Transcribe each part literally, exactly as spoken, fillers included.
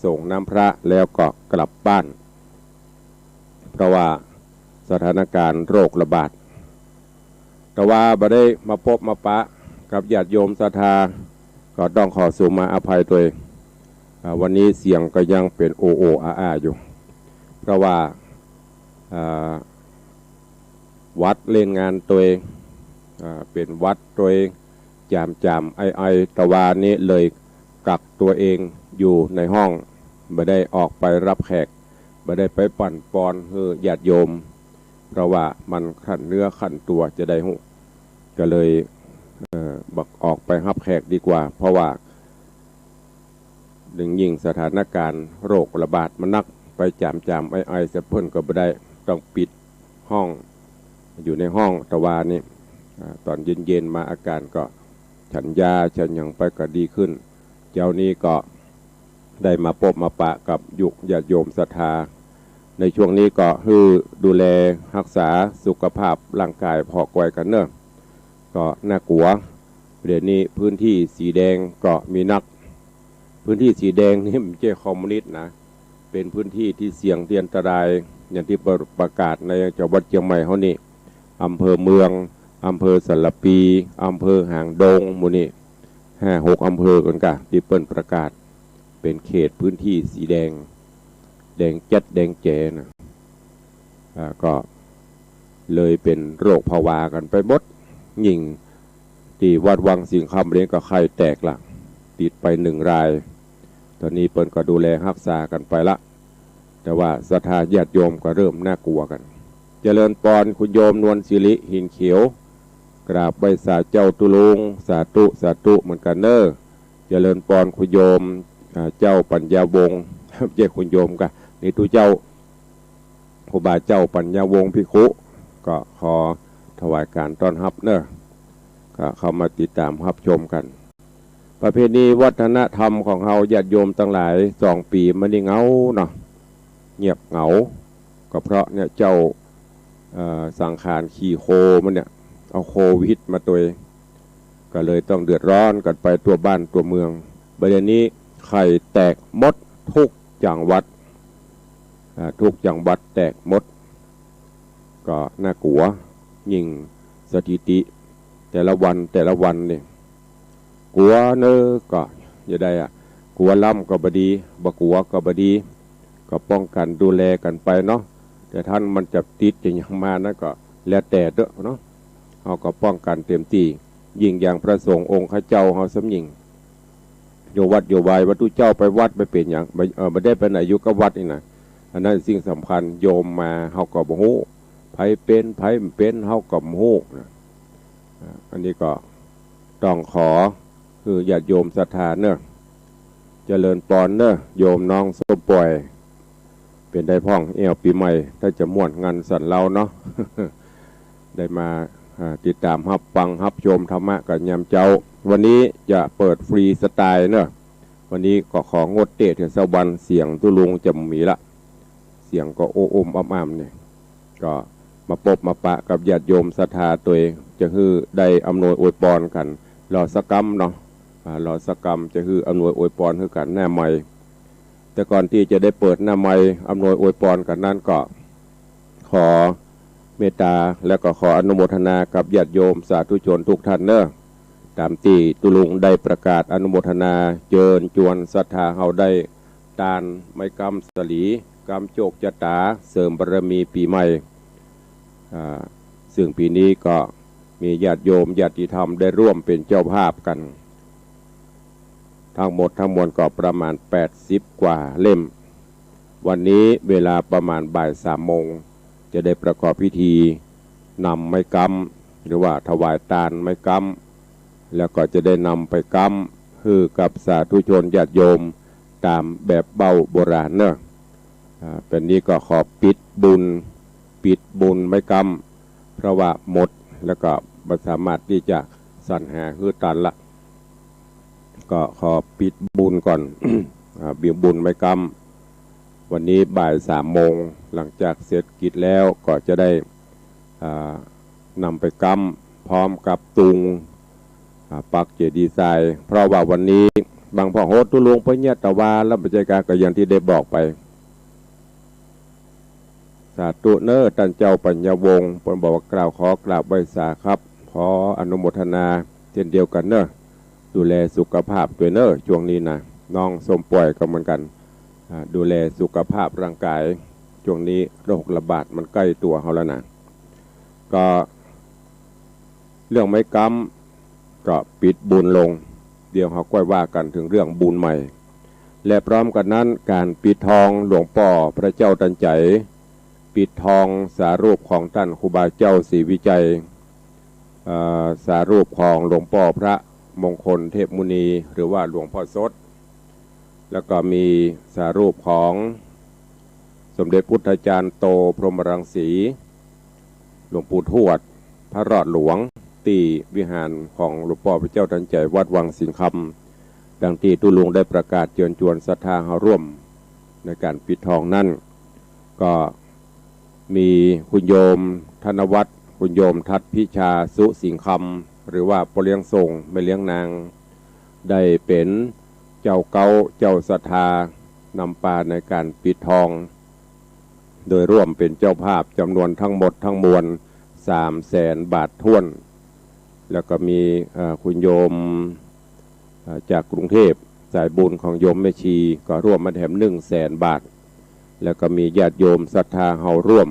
ส่งน้ำพระแล้วก็กลับบ้าน เพราะว่าสถานการณ์โรคระบาด แต่ว่าบ่ได้มาปบมาปะกับญาติโยมศรัทธา ก็ต้องขอสูมาอภัยตวย อ่า วันนี้เสียงก็ยังเป๋นโอโออาอาอยู่ เพราะว่า อ่า หวัดเล่นงานตวย อ่า เป๋นหวัดตวย จามๆ ไอๆ ตะวานี้เลยกักตัวเองอยู่ในห้อง บ่ได้ออกไปฮับแขก บ่ได้ไปปั่นปอนหื้อญาติโยม เพราะว่ามันคันเนื้อคันตั๋วจะได้ฮู้ ก็เลย เอ่อ บ่ออกไปฮับแขกดีกว่า เพราะว่า ยิ่งสถานการณ์โรคระบาดมันนัก ไปจามๆ ไอๆ เสียเปิ้นก็บ่ได้ ต้องปิดห้อง อยู่ในห้องตะวานี้ อ่า ต๋อนเย็นๆ มาอาการก็ฉันยาฉันหยังไปก็ดีขึ้น เจ๊านี้ก็ได้มาปบมาปะกับญาติโยมศรัทธา ในช่วงนี้ก็หื้อดูแลฮักษาสุขภาพร่างกายผ่อคอยกั๋นเน่อ ก็น่ากลัว เดี๋ยวนี้พื้นที่สีแดงก็มีนัก พื้นที่สีแดงนี่บ่ใจ้คอมมิวนิสต์นะ เป๋นพื้นที่ตี้เสี่ยงตี้อันตราย อย่างตี้ประกาศในจังหวัดเจียงใหม่เฮานี่ อำเภอเมือง อำเภอสารภี อำเภอหางดง หมู่นี้ ห้าหกอำเภอก่อนก่ะ ตี้เปิ้นประกาศเป๋นเขตพื้นที่สีแดง แดงแจ๊ดแดงแจ๋นะ อ่า ก็เลยเป๋นโรคผวากั๋นไปหมด ยิ่งตี้วัดวังสิงห์คำเองก็ไข้แตกละ ติดไปหนึ่งราย ต๋อนนี้เปิ้นก็ดูแลฮักษากั๋นไปละ แต่ว่าศรัทธาญาติโยมก็เริ่มน่ากลัวกั๋น เจริญปอนคุณโยมนวลศิริ หินเขียว กราบไหว้สาเจ้าตุ๊ลุง สาธุ สาธุเหมือนกั๋นเน่อ เจริญปอนคุณโยม อ่า เจ้าปัญญาวงศ์ บ่ใจ้คุณโยมก่ะ นี่ตุ๊เจ้า ครูบาเจ้าปัญญาวงศ์ภิกขุ ก็ขอถวายการต้อนฮับเน่อ ก็เข้ามาติดต๋ามฮับชมกั๋น ประเพณีวัฒนธรรมของเฮาญาติโยมตังหลาย สองปี๋มานี่เหงาเนาะ เงียบเหงา ก็เพราะเนี่ยเจ้า เอ่อ สังขารขี่โคมันเนี่ย เอาโควิดมาตวย ก็เลยต้องเดือดร้อนกั๋นไปทั่วบ้านทั่วเมือง บ่าเดี่ยวนี้ไข้แตกหมดกู้จังหวัด อ่า กู้จังหวัดแตกหมด ก็น่ากลัว ยิ่งสถิติแต่ละวันแต่ละวันนี่ กลัวเน่อก็จะได้อะ กลัวล้ำก็บ่ดี บ่กลัวก็บ่ดี ก็ป้องกั๋นดูแลกั๋นไปเนาะ แต่ต้านมันจะติดจะหยังมานั้นก็แล้วแต่เต๊อะเนาะ เฮาก็ป้องกั๋นเต๋มตี้ ยิ่งอย่างพระสงฆ์องค์ข้าเจ้าเฮาซ้ำยิ่ง อยู่วัดอยู่วา ว่าตุ๊เจ้าไปวัดไปเป๋นหยัง บ่ เอ่อ บ่ได้ไปไหน อยู่กับวัดนี่นะ อันนั้นสิ่งสำคัญ โยมมาเฮาก็บ่ฮู้ ใผเป๋นใผบ่เป๋นเฮาก็บ่ฮู้นะ อ่า อันนี้ก็ต้องขอหื้อญาติโยมศรัทธาเน่อ เจริญปอนเน่อ โยมน้องส้มป่อย เป๋นใดพ่อง แอ่วปี๋ใหม่ ถ้าจะม่วนงันสันเลาเนาะ ได้มา อ่า ติดต๋ามฮับฟังฮับชมธรรมะกั๋นยามเจ๊า วันนี้จะเปิดฟรีสไตล์เน่อ วันนี้ก็ของดเต๊อะเถียสักวัน เสียงตุ๊ลุงจะบ่มีละ เสียงก็โอ้อมอ้ำๆ นี่ ก็มาปบมาปะกับญาติโยมศรัทธาตวย จะหื้อได้อำนวยอวยปอนกั๋น รอสักกำเนาะ อ่า รอสักกำ จะหื้ออำนวยอวยปอนหื้อกั๋นหน้าไมค์ แต่ก่อนตี้จะได้เปิดหน้าไมค์อำนวยอวยปอนกั๋นนั้นก็ ขอเมตต๋า แล้วก็ขออนุโมทนากับญาติโยมสาธุชนกู้ต้านเน่อ ต๋ามตี้ตุ๊ลุงได้ประกาศอนุโมทนา เจิญจวนศรัทธาเฮาได้ตานไม้กำสาลี กำโจคจะต๋า เสริมบารมีปี๋ใหม่ อ่า ซึ่งปี๋นี้ก็มีญาติโยมญาติธรรมได้ร่วมเป๋นเจ้าภาพกั๋น ทั้งหมดทั้งมวลก็ประมาณแปดสิบกว่าเล่ม วันนี้เวลาประมาณบ่ายสามโมง จะได้ประกอบพิธีนำไม้กำ หรือว่าถวายตานไม้กำ แล้วก็จะได้นำไปกำหื้อกับสาธุชนญาติโยมต๋ามแบบเบ้าโบราณเน่อ อ่า แบบนี้ก็ขอปิดบุญ ปิดบุญไม้กำ เพราะว่าหมด แล้วก็บ่สามารถตี้จะสรรหาหื้อตานละ ก็ขอปิดบุญก่อน อ่า ปิดบุญไม้กำ วันนี้บ่ายสามโมง หลังจากเสร็จกิจแล้วก็จะได้ อ่า นำไปกำพร้อมกับตุง อ่า ปักเจดีย์ทราย เพราะว่าวันนี้ บางพ่อโหดตุ๊ลุงเปิ้นเยียะตะวา แล้วบ่ใจ้กา ก็อย่างตี้ได้บอกไป สาธุเน้อ ต้านเจ้าปัญญาวงศ์ เปิ้นบอกว่ากล่าวขอกราบไหว้สาครับ ขออนุโมทนาเจ้นเดียวกั๋นเน้อ ดูแลสุขภาพตวยเน้อ ช่วงนี้นะ น้องส้มป่อยก็เหมือนกั๋น อ่า ดูแลสุขภาพร่างก๋าย ช่วงนี้โรคระบาดมันใก้ตั๋วเฮาแล้วนะ ก็ เรื่องไม้ก๊ำก็ปิดบุญลง เดี๋ยวเฮาก้อยว่ากั๋นเถิงเรื่องบุญใหม่ และพร้อมกั๋นนั้น ก๋านปิดทองหลวงป้อพระเจ้าตันใจ๋ ปิดทองสารูปของต้านครูบาเจ้าศรีวิชัย เอ่อ สารูปของหลวงป้อพระมงคลเทพมุนี หรือว่าหลวงป้อสด แล้วก็มีสารูปของสมเด็จพุทธาจารย์โตพรหมรังสี หลวงปู่ทวด พระรอดหลวง ตี้วิหารของหลวงป้อพระเจ้าตันใจ๋ วัดวังสิงห์คำ ดังตี้ตุ๊ลุงได้ประกาศเจิญจวนศรัทธาเฮาร่วมในก๋านปิดทองนั้น ก็ มีคุณโยมธนวัฒน์ คุณโยมทัศน์พิชา สุสิงห์คำ หรือว่าป้อเลี้ยงส่ง แม่เลี้ยงนาง ได้เป๋นเจ้าเก๊าเจ้าศรัทธานำปาในก๋านปิดทอง โดยร่วมเป๋นเจ้าภาพจ๋ำนวนทั้งหมดทั้งมวล สามแสนบาทถ้วน แล้วก็มี เอ่อ คุณโยม เอ่อ จากกรุงเทพฯ สายบุญของโยมแม่ชี ก็ร่วมมาแถม หนึ่งแสนบาท แล้วก็มีญาติโยมศรัทธาเฮาร่วม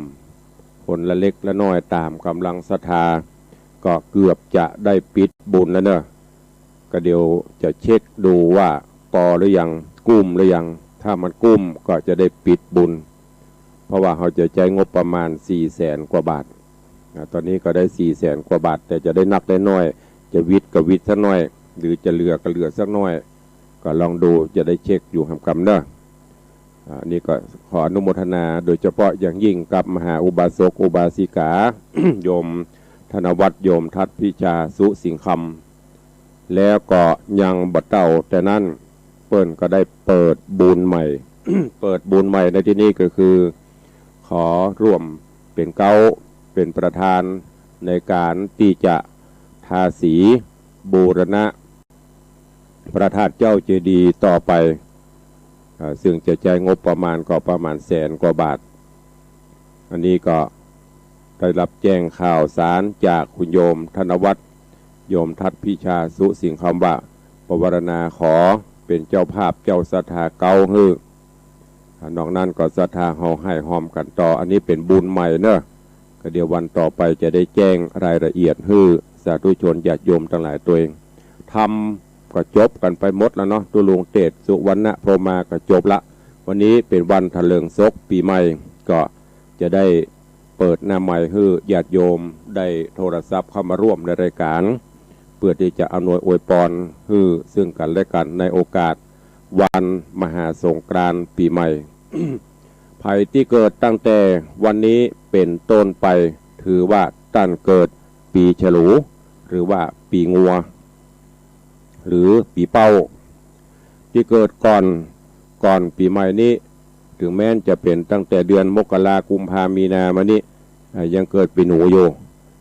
คนละเล็กละน้อยต๋ามก๋ำลังศรัทธา ก็เกือบจะได้ปิดบุญแล้วเนาะ ก็เดี๋ยวจะเช็คดูว่าปอหรือยัง กุ้มหรือยัง ถ้ามันกุ้มก็จะได้ปิดบุญ เพราะว่าเฮาจะใจ๊งบประมาณ สี่แสนกว่าบาท อ่า ต๋อนนี้ก็ได้ สี่แสนกว่าบาท แต่จะได้นักได้น้อย จะวิดก็วิดสักหน้อย หรือจะเหลือก็เหลือสักหน้อย ก็ลองดู จะได้เช็คอยู่หำกำเนาะ อ่า นี่ก็ขออนุโมทนาโดยเฉพาะอย่างยิ่งกับมหาอุบาสกอุบาสิกา โยมธนวัฒน์ โยมทัศน์พิชา สุสิงห์คำ แล้วก็ยังบ่เต้าแต่นั้น เปิ้นก็ได้เปิดบุญใหม่ เปิดบุญใหม่ในตี้นี้ก็คือ ขอร่วมเป๋นเก๊า เป๋นประธานในก๋านตี้จะทาสีบูรณะพระธาตุเจ้าเจดีย์ต่อไป อ่า ซึ่งจะใจ๊งบประมาณก็ประมาณแสนกว่าบาท อันนี้ก็ได้รับแจ้งข่าวสารจากคุณโยมธนวัฒน์ โยมทัศน์พิชา สุสิงห์คำ ว่า ปวารณาขอเป๋นเจ้าภาพเจ้าศรัทธาเก๊าหื้อ อ่า นอกนั้นก็ศรัทธาเฮาไห้ฮอมกั๋นต่อ อันนี้เป๋นบุญใหม่เนาะ ก็เดี๋ยววันต่อไปจะได้แจ้งรายละเอียดหื้อสาธุชนญาติโยมตังหลายตวย ธรรมก็จบกั๋นไปหมดแล้วเนาะ ตุ๊ลุงเตสน์ สุวรรณพรหมา ก็จบละ วันนี้เป๋นวันถลิงศกปี๋ใหม่ ก็จะได้เปิดหน้าไมค์หื้อญาติโยมได้โทรศัพท์เข้ามาร่วมในรายก๋าน เปื้อตี้จะอำนวยอวยปอนหื้อซึ่งกั๋นและกั๋นในโอกาสวันมหาสงกรานต์ปี๋ใหม่ ใผตี้เกิดตั้งแต่วันนี้เป๋นต้นไป ถือว่าต้านเกิดปี๋ฉลู หรือว่าปี๋งัว หรือปี๋เป้า ตี้เกิดก่อน ก่อนปี๋ใหม่นี้ เถิงแม้นจะเป๋นตั้งแต่เดือนมกรา กุมภา มีนามานี้ อ่า ยังเกิดปี๋หนูอยู่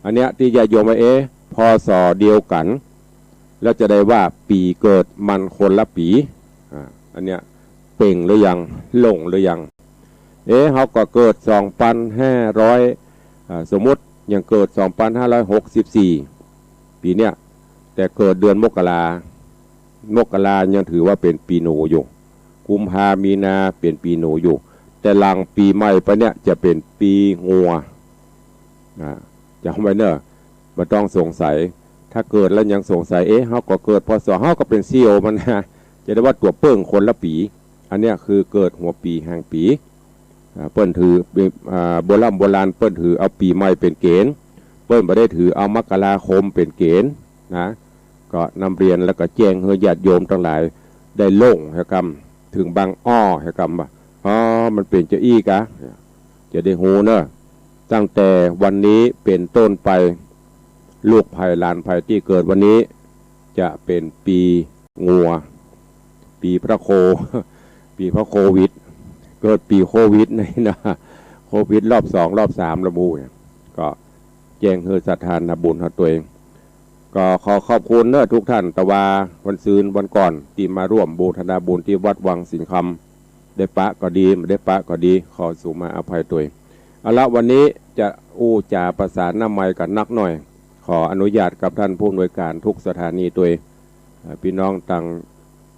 อันเนี้ยตี้ญาติโยมว่า เอ๊ะ พ.ศ. เดียวกั๋น แล้วจะได้ว่าปี๋เกิดมันคนละปี๋ อ่า อันเนี้ยเป่งหรือยัง หลงหรือยัง เอ๊ะ เฮาก็เกิดสองปันห้าร้อย อ่า สมมุติยังเกิดสองปันห้าร้อยหกสิบสี่ ปี๋เนี้ย แต่เกิดเดือนมกรา มกรายังถือว่าเป๋นปี๋หนูอยู่ กุมภา มีนาเป๋นปี๋หนูอยู่ แต่หลังปี๋ใหม่ไปเนี่ยจะเป๋นปี๋งัว อ่า จ๋ำไว้เน่อ บ่ต้องสงสัย ถ้าเกิดแล้วยังสงสัย เอ๊ะ เฮาก็เกิด พ.ศ. เฮาก็เป๋นเสี่ยวมันนะ จะได้ว่าตั๋วเปิ้งคนละปี๋ อันเนี้ยคือเกิดหัวปี๋หางปี๋ อ่า เปิ้นถือ อ่า โบร่ำโบราณเปิ้นถือเอาปี๋ใหม่เป๋นเก๋ณฑ์ เปิ้นบ่ได้ถือเอามกราคมเป๋นเก๋ณฑ์นะ ก็นำเรียนแล้วก็แจ้งหื้อญาติโยมตังหลายได้โล่งแหกำ เถิงบางอ้อแหกำว่า อ๋อ มันเป๋นจาอี้กา จะได้ฮู้เน่อ ตั้งแต่วันนี้เป๋นต้นไป ลูกใผหลานใผตี้เกิดวันนี้ จะเป๋นปี๋งัว ปี๋พระโค ปี๋พระโควิด เกิดปี๋โควิดนี่นะ โควิดรอบสอง รอบสามละหมู่เนี่ย ก็แจ้งหื้อศรัทธานาบุญเฮาตวย ก็ขอขอบคุณเนอะทุกท่าน ตะวาวันซืนวันก่อนตี้มาร่วมโมทนาบุญตี้วัดวังสิงห์คำ ได้ปะก็ดี บ่ได้ปะก็ดี ขอสุมาอภัยตวย เอาละ วันนี้จะอู้จ๋าประสานหน้าไมค์กั๋นนักหน่อย ขออนุญาตกับท่านผู้อำนวยการทุกสถานีตวย เอ่อ ปี้น้องตัง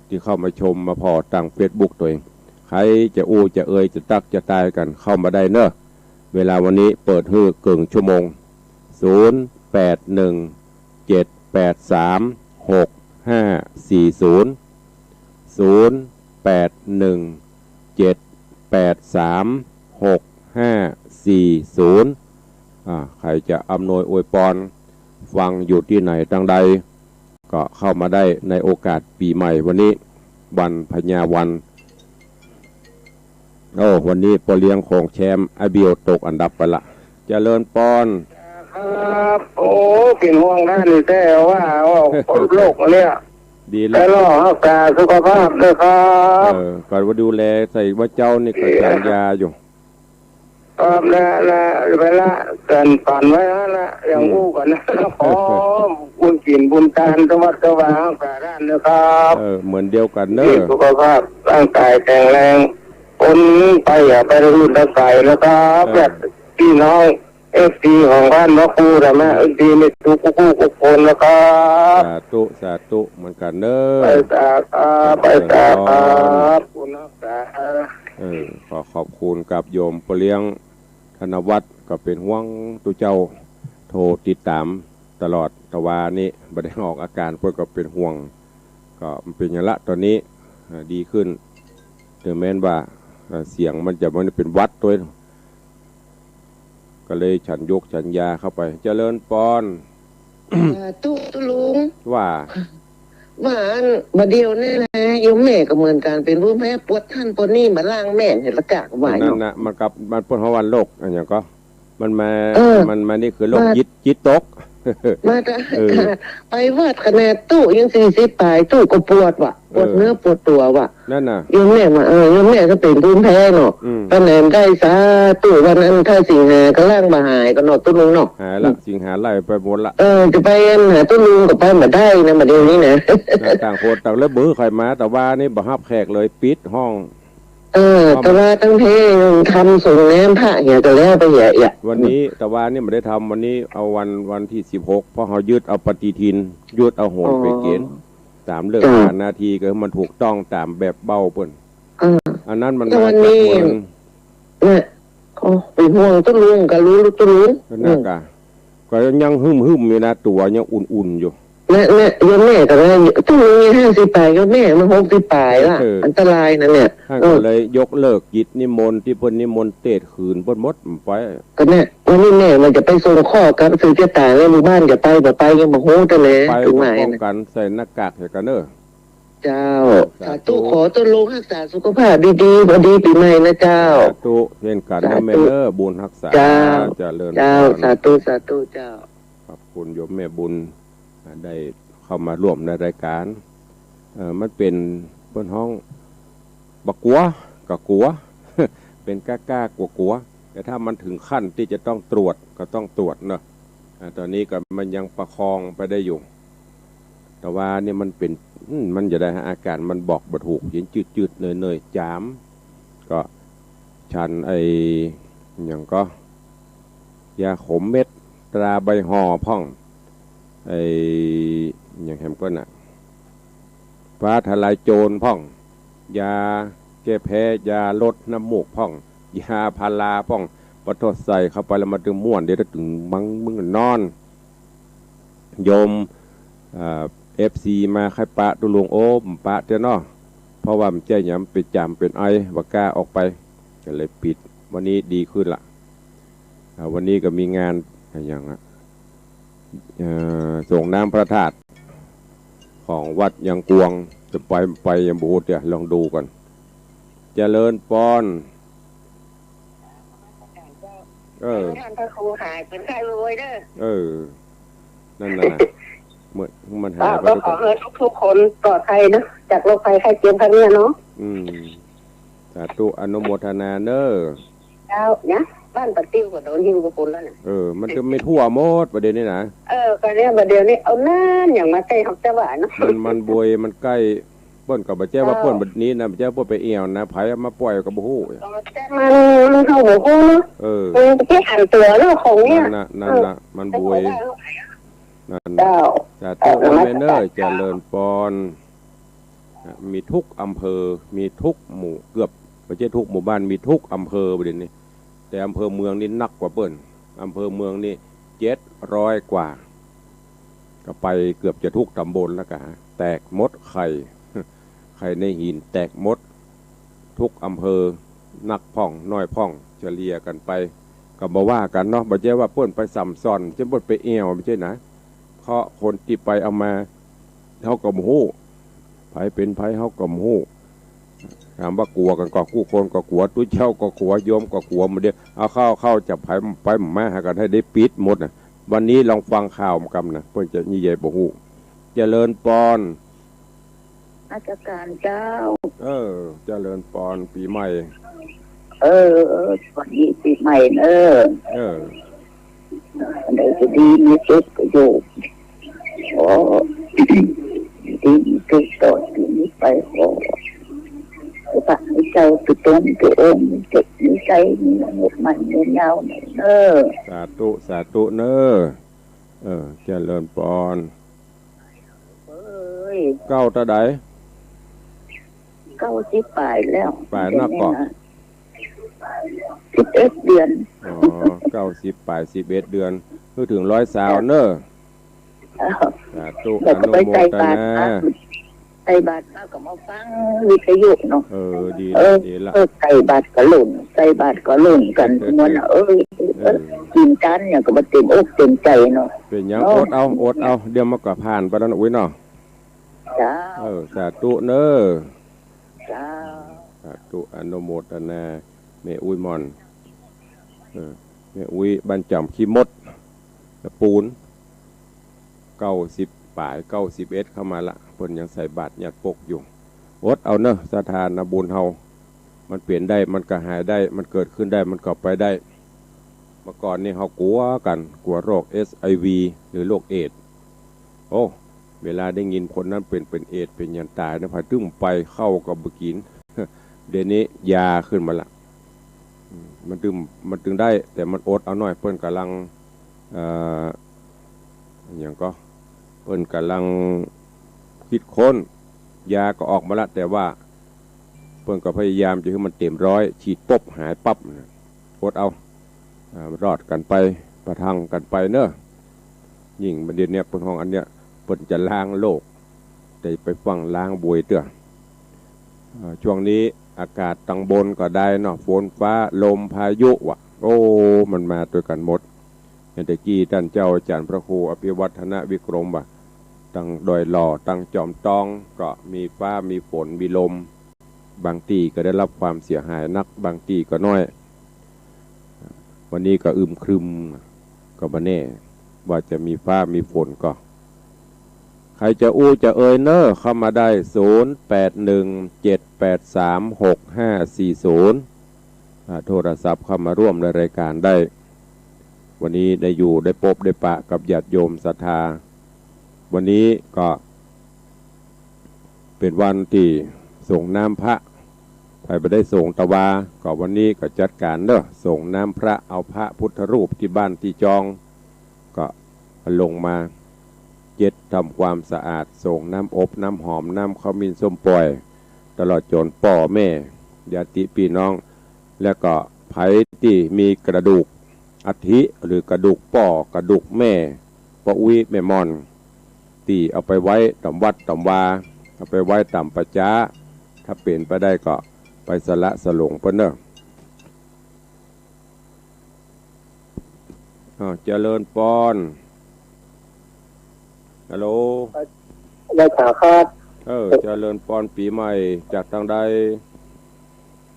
ตี้เข้ามาชมมาผ่อตางเฟซบุ๊กตวย ใผจะอู้จะเอยจะตั๊กจะตายกั๋นเข้ามาได้เนอะ เวลาวันนี้เปิดหื้อเกิ่งชั่วโมง ศูนย์แปดหนึ่งเจ็ดแปดสามหกห้าสี่ศูนย์ ศูนย์แปดหนึ่งเจ็ดแปดสามหกห้าสี่ศูนย์ อ่า ใผจะอำนวยอวยปอน ฟังอยู่ตี้ไหนตางใด ก็เข้ามาได้ในโอกาสปี๋ใหม่วันนี้ วันพญาวัน โอ้ วันนี้ป้อเลี้ยงของแชมป์ ไอ้เบียวตกอันดับไปละ เจริญปอน ครับ โอ้ เป๋นห่วงต้านนี่แต๊ว่า โอ้ คนโลกเนี่ย ดีแล้ว แต่รอฮักษาสุขภาพด้วยครับ เออ ก็ดูแลใส่ว่าเจ้านี่ก็ฉันยาอยู่ ครับ และ และ เวลากั๋นฝันไว้แล้วละ อย่างอู้กั๋นนะ ขอบุญศีลบุญตาน สวัสดิ์สว่างสารานะครับ เออ เหมือนเดียวกั๋นเนอะ มีสุขภาพร่างกายแข็งแรง คนไปอย่าไปละหื่นละใสนะครับ เออ และปี้น้องเอฟซีของบ้านพระครูธรรมะ เออ เอฟซีนี่ทุกคู่ทุกคนนะครับ สาธุ สาธุ เหมือนกั๋นเนอะ ไปสาครับ ไปสาครับ เจริญพร คุณรักษา เออ ขอขอบคุณกับโยมป้อเลี้ยง ธนวัฒน์ก็เป๋นห่วงตุ๊เจ้า โทรติดต๋ามตลอด ตะวานี้บ่ได้ออกอาก๋าน เปิ้นก็เป๋นห่วง ก็มันเป๋นอย่างละ ต๋อนนี้ อ่า ดีขึ้น เถิงแม้นว่า อ่า เสียงมันจะบ่ได้เป๋นหวัดตวย ก็เลยฉันยกฉันยาเข้าไป เจริญปอน สาธุ ตุ๊ลุง ว่า ว่าอันบ่าเดี่ยวนี้นะ โยมแม่ก็เหมือนกั๋น เป๋นภูมิแพ้ ปวดหั้นปวดนี่ บ่าล่างแม่น เห็นละกะว่า นั่น เนาะ น่ะ มันกับ มันเปิ้นฮ้องว่าโรคอะหยังก็ มันมา เออ มันมานี่คือโรค มา จิต จิตตก มาแต่ เออ ไปวัดขนาดตุ๊ยังสี่สิบป๋าย ตุ๊ก็ปวดว่ะ ปวดเนื้อ เออ ปวดตั๋วว่ะ นั่นน่ะ โยมแม่ว่า เออ โยมแม่ก็เป๋นภูมิแพ้เนาะ อืม ต๋อนนั้นได้สาตุ๊ วันนั้นถ้าสิงหาก็ล่างบ่หายก็เนาะ ตุ๊ลุงเนาะ หายละ อืม สิงหาไล่ไปหมดละ เออ จะไปหาตุ๊ลุงก็ไปบ่ได้นะ บ่าเดี่ยวนี้นะ น่ะ ต่างคนต่างเลย บ่หื้อใผมา ตะวานี้บ่ฮับแขกเลย ปิดห้อง เออ เพราะมัน ตะวาตังเทศน์ ทำสงฆ์น้ำพระเหียก็แล้วไปเหียเหีย วันนี้ ตะวานี้บ่ได้ทำ วันนี้เอาวัน วันตี้สิบหก เพราะเฮายึดเอาปฏิทิน ยึดเอาโหรไปเก๋ณฑ์ อ๋อ ต๋ามฤกษ์ เจ้า ต๋ามนาที ก็หื้อมันถูกต้องต๋ามแบบเบ้าเปิ้น เออ อันนั้นมัน แต่วันนี้ มาจากเมือง น่ะ ก็เป๋นห่วงตุ๊ลุง ก็ฮู้ตุ๊ลุง ก็น่ะ อืม กะ ก็ยังหึ่มๆ อยู่นะ ตั๋วยังอุ่นๆ อยู่ แม่ แม่ โยมแม่ก็ว่า ตุ๊ลุงยังห้าสิบป๋าย โยมแม่มันหกสิบป๋ายละ เออ อันตรายนะเนี่ย ท่านก็เลยยกเลิกกิจนิมนต์ตี้เปิ้นนิมนต์เตสน์หืนเปิ้นหมดไป ก็เนี่ย วันนี้แม่ว่าจะไปส่งข้อกับสืบจะต๋าย แล้วหมู่บ้านจะไปบ่ไปยังบ่ฮู้แต่แล ไป เถิง ก็ หมาย ป้อง นะ กั๋น ใส่หน้ากากเหียกั๋นเน่อ เจ้า สาธุ สาธุ ขอตุ๊ลุงฮักษาสุขภาพดีๆ พอดีปี๋ใหม่นะเจ้า สาธุ เช่นกั๋น สาธุ นะแม่เน่อ บุญฮักษา เจ้า เจริญ เจ้า พร สาธุ สาธุ เจ้า ขอบคุณโยมแม่บุญ อ่า ได้เข้ามาร่วมในรายการ เอ่อ มันเป๋น เปิ้นฮ้อง บ่กั๋ว ก็กั๋ว เป๋นกล้าๆ กั๋วๆ แต่ถ้ามันเถิงขั้นตี้จะต้องตรวจ ก็ต้องตรวจเนาะ อ่า ต๋อนนี้ก็มันยังประคองไปได้อยู่ ตะวานี้มันเป๋น อืม มันจะได้อาก๋านมันบอกบ่ถูก เป๋นจืดๆ เนยๆ จ๋าม ก็ฉันไอ้ หยังก็ ยาขมเม็ด ตราใบห่อพ่อง ไอ้ หยังแหมก็น่ะ ฟ้าทะลายโจรพ่อง ยาแก้แพ้ ยาลดน้ำมูกพ่อง ยาพาราพ่อง ปะโธ่ ใส่เข้าไปแล้วมันตึงม่วน เดี๋ยวเถิงมึง มึงนอน โยม เอ่อ เอฟซี มาใค่ปะตุ๊ลุง โอ้ บ่ปะเตื้อเนาะ เพราะว่ามันเจ๊ยามเป๋นจ๋ามเป๋นไอ บ่กล้าออกไป ก็เลยปิด วันนี้ดีขึ้นละ อ่า วันนี้ก็มีงาน อะหยังอะ เอ่อ ส่งน้ำพระธาตุของวัดยังกวง จะไป ไปยังบ่ฮู้เตื้อ ลองดูก่อน เจริญปอน เออ ท่านพระครูหายเป๋นไข้ไวๆ เน่อ เออ นั่นน่ะ เมื่อมันหายไป ก็ขอหื้อทุกๆ คนปลอดภัยเนาะ จากโรคภัยไข้เจ็บครั้งเนี้ยเนาะ อืม สาธุ อนุโมทนาเน่อ เจ้า นะ บ้านป่าติ้วก็โดนหิ้วไปปู๊นแล้วเนี่ย เออ มันจะไม่ทั่วหมดประเดี๋ยวนี้นะ เออ ก็เนี่ยประเดี๋ยวนี้เอาน้ำอย่างมาใส่ฮอกเจ้าว่าเนาะ มัน มันบวย มันใก้ เปิ้นก็บ่ใจ้ว่าเปิ้นบ่นี้นะ บ่ใจ้เปิ้นไปแอ่วนะ ใผเอามาป่อยก็บ่ฮู้ แต่มัน มันเฮาบ่ฮู้เนาะ เออ มันไปหันตั๋วเนาะของเนี่ย นั่นน่ะ นั่นน่ะ เออ มันบวย นั่นน่ะ เจ้า สาธุ เออ นะแม่เน้อ นมัสการ เจริญปอน นะ มีทุกอำเภอ มีทุกหมู่ เกือบ บ่ใจ้ทุกหมู่บ้าน มีทุกอำเภอประเดี๋ยวนี้ แต่อำเภอเมืองนี่นักกว่าเปิ้น อำเภอเมืองนี่เจ็ดร้อยกว่า ก็ไปเกือบจะทุกตำบลแล้วกะ แตกหมด ไข่ ไข่ในหินแตกหมด ทุกอำเภอ นักพ่อง น้อยพ่อง เฉลี่ยกั๋นไป ก็บ่ว่ากั๋นเนาะ บ่ใจ้ว่าเปิ้นไปส่ำซ่อน บ่ใจ้เปิ้นไปแอ่ว บ่ใจ้นะ เพราะคนตี้ไปเอามา เฮาก็บ่ฮู้ ใผเป๋นใผเฮาก็บ่ฮู้ ถามว่ากั๋วกั๋นก่อ กู้คนก็กั๋ว ตุ๊เจ้าก็กั๋ว โยมก็กั๋ว หมดเดียว เอาเข้า เข้าจับใผไปมาหากั๋นหื้อได้ปิดหมดน่ะ วันนี้ลองฟังข่าวกำนะ เปิ้นจะนี่ใหญ่บ่ฮู้ เจริญปอน นมัสการเจ้า เออ เจริญปอน ปี๋ใหม่ เออ เออ สวัสดีปี๋ใหม่เน้อ เออ อันใดจะดีมีสุขก็อยู่ ขอ ดีมีสุขตลอดปี๋นี้ไป ขอ พระเจ้าทุกต๋นทุกองค์ มีเจ็บมีไข้ มีอายุมั่นยืนยาวเน้อ สาธุ สาธุเน้อ เออ เจริญปอน เอ้ย เก้าเต้าใด เก้าสิบป๋ายแล้ว ป๋ายนักก่อ สิบเอ็ดเดือน อ๋อ เก้าสิบป๋าย สิบเอ็ดเดือน หื้อเถิงร้อยซาวเน้อ เออ สาธุ แล้วก็ไปใส่บาตร อนุโมทนา ใส่บาตรมาก็มาฟังวิทยุเนาะ เออ ดีละ เออ ดีละ เออ ใส่บาตรก็หล่น ใส่บาตรก็หล่นกั๋น เออ ม่วนน่ะ เออ เออ เออ กิ๋นจานเนี่ยก็บ่เต็มอกเต็มใจ๋เนาะ เป๋นหยัง เนาะ อดเอา อดเอา เดี๋ยวมันก็ผ่านไปแล้วนะ อุ๊ยเนาะ เจ้า เออ สาธุเน้อ เจ้า สาธุ อนุโมทนา แม่อุ๊ยม่อน เออ แม่อุ๊ยบ้านจ่ำขี้มด ตะปูน เก้าสิบป๋าย เก้าสิบเอ็ดเข้ามาละ เปิ้นยังใส่บาตรญาติปกอยู่ อดเอาเน้อ ศรัทธานะ บุญเฮา มันเป๋นได้ มันก็หายได้ มันเกิดขึ้นได้ มันก็ไปได้ เมื่อก่อนนี่เฮากั๋วกั๋น กั๋วโรค เอช ไอ วี หรือโรคเอดส์ โอ้ เวลาได้ยินคนนั้นเป๋น เป๋นเอดส์ เป๋นหยังต๋ายนะ ผะตึ้มไป ข้าวก็บ่กิ๋น เดี๋ยวนี้ยาขึ้นมาละ อืม มันตึง มันตึงได้ แต่มันอดเอาหน่อย เปิ้นก่ำลัง เอ่อ หยังก่อ เปิ้นก่ำลังคิดค้น ยาก็ออกมาละ แต่ว่าเปิ้นก็พยายามจะหื้อมันเต็มร้อย ฉีดปุ๊บหายปั๊บนะ อดเอา อ่า รอดกั๋นไป ประทังกั๋นไปเน้อ ยิ่งเดี๋ยวเนี้ยเปิ้นฮ้องอันเนี้ย เปิ้นจะล้างโลก แต่ไปฟั่งล้างบวยเตื้อ อ่า ช่วงนี้อากาศตังบนก็ได้เนาะ ฝนฟ้า ลม พายุว่ะ โอ้ มันมาตวยกั๋นหมด อย่างแต่กี้ต้านเจ้าอาจ๋ารย์พระครูอภิวัฒนวิกรมว่า ตังดอยหล่อ ตังจอมตอง ก็มีฟ้า มีฝน มีลม บางตี้ก็ได้รับความเสียหายนัก บางตี้ก็น้อย วันนี้ก็อึมครึม ก็บ่แน่ ว่าจะมีฟ้ามีฝนก่อ ใผจะอู้จะเอ่ยเน้อ เข้ามาได้ ศูนย์ แปด หนึ่ง เจ็ด แปด สาม หก ห้า สี่ ศูนย์ อ่า โทรศัพท์เข้ามาร่วมในรายการได้ วันนี้ได้อยู่ได้ปบได้ปะกับญาติโยมศรัทธา วันนี้ก็ เป๋นวันตี้สรงน้ำพระ ใผบ่ได้สรงตะวา ก็วันนี้ก็จัดก๋านเน้อ สรงน้ำพระ เอาพระพุทธรูปตี้บ้านตี้จอง ก็ลงมาเจ็ด ทำความสะอาด สรงน้ำอบ น้ำหอม น้ำขมิ้น ส้มป่อย ตลอดจ๋นป้อแม่ ญาติปี้น้อง และก็ใผตี้มีกระดูกอัฐิ หรือกระดูกป้อ กระดูกแม่ ป้ออุ๊ย แม่ม่อน ตี้เอาไปไว้ต๋ามวัดต๋ามวา เอาไปไว้ต๋ามป่าจ๊า ถ้าเป๋นไปได้ก็ไปสละสลงเปิ้นเน้อ อ้าว เจริญปอน ฮัลโหล ได้ข่าวครับ เออ เจริญปอนปี๋ใหม่ จากตางใด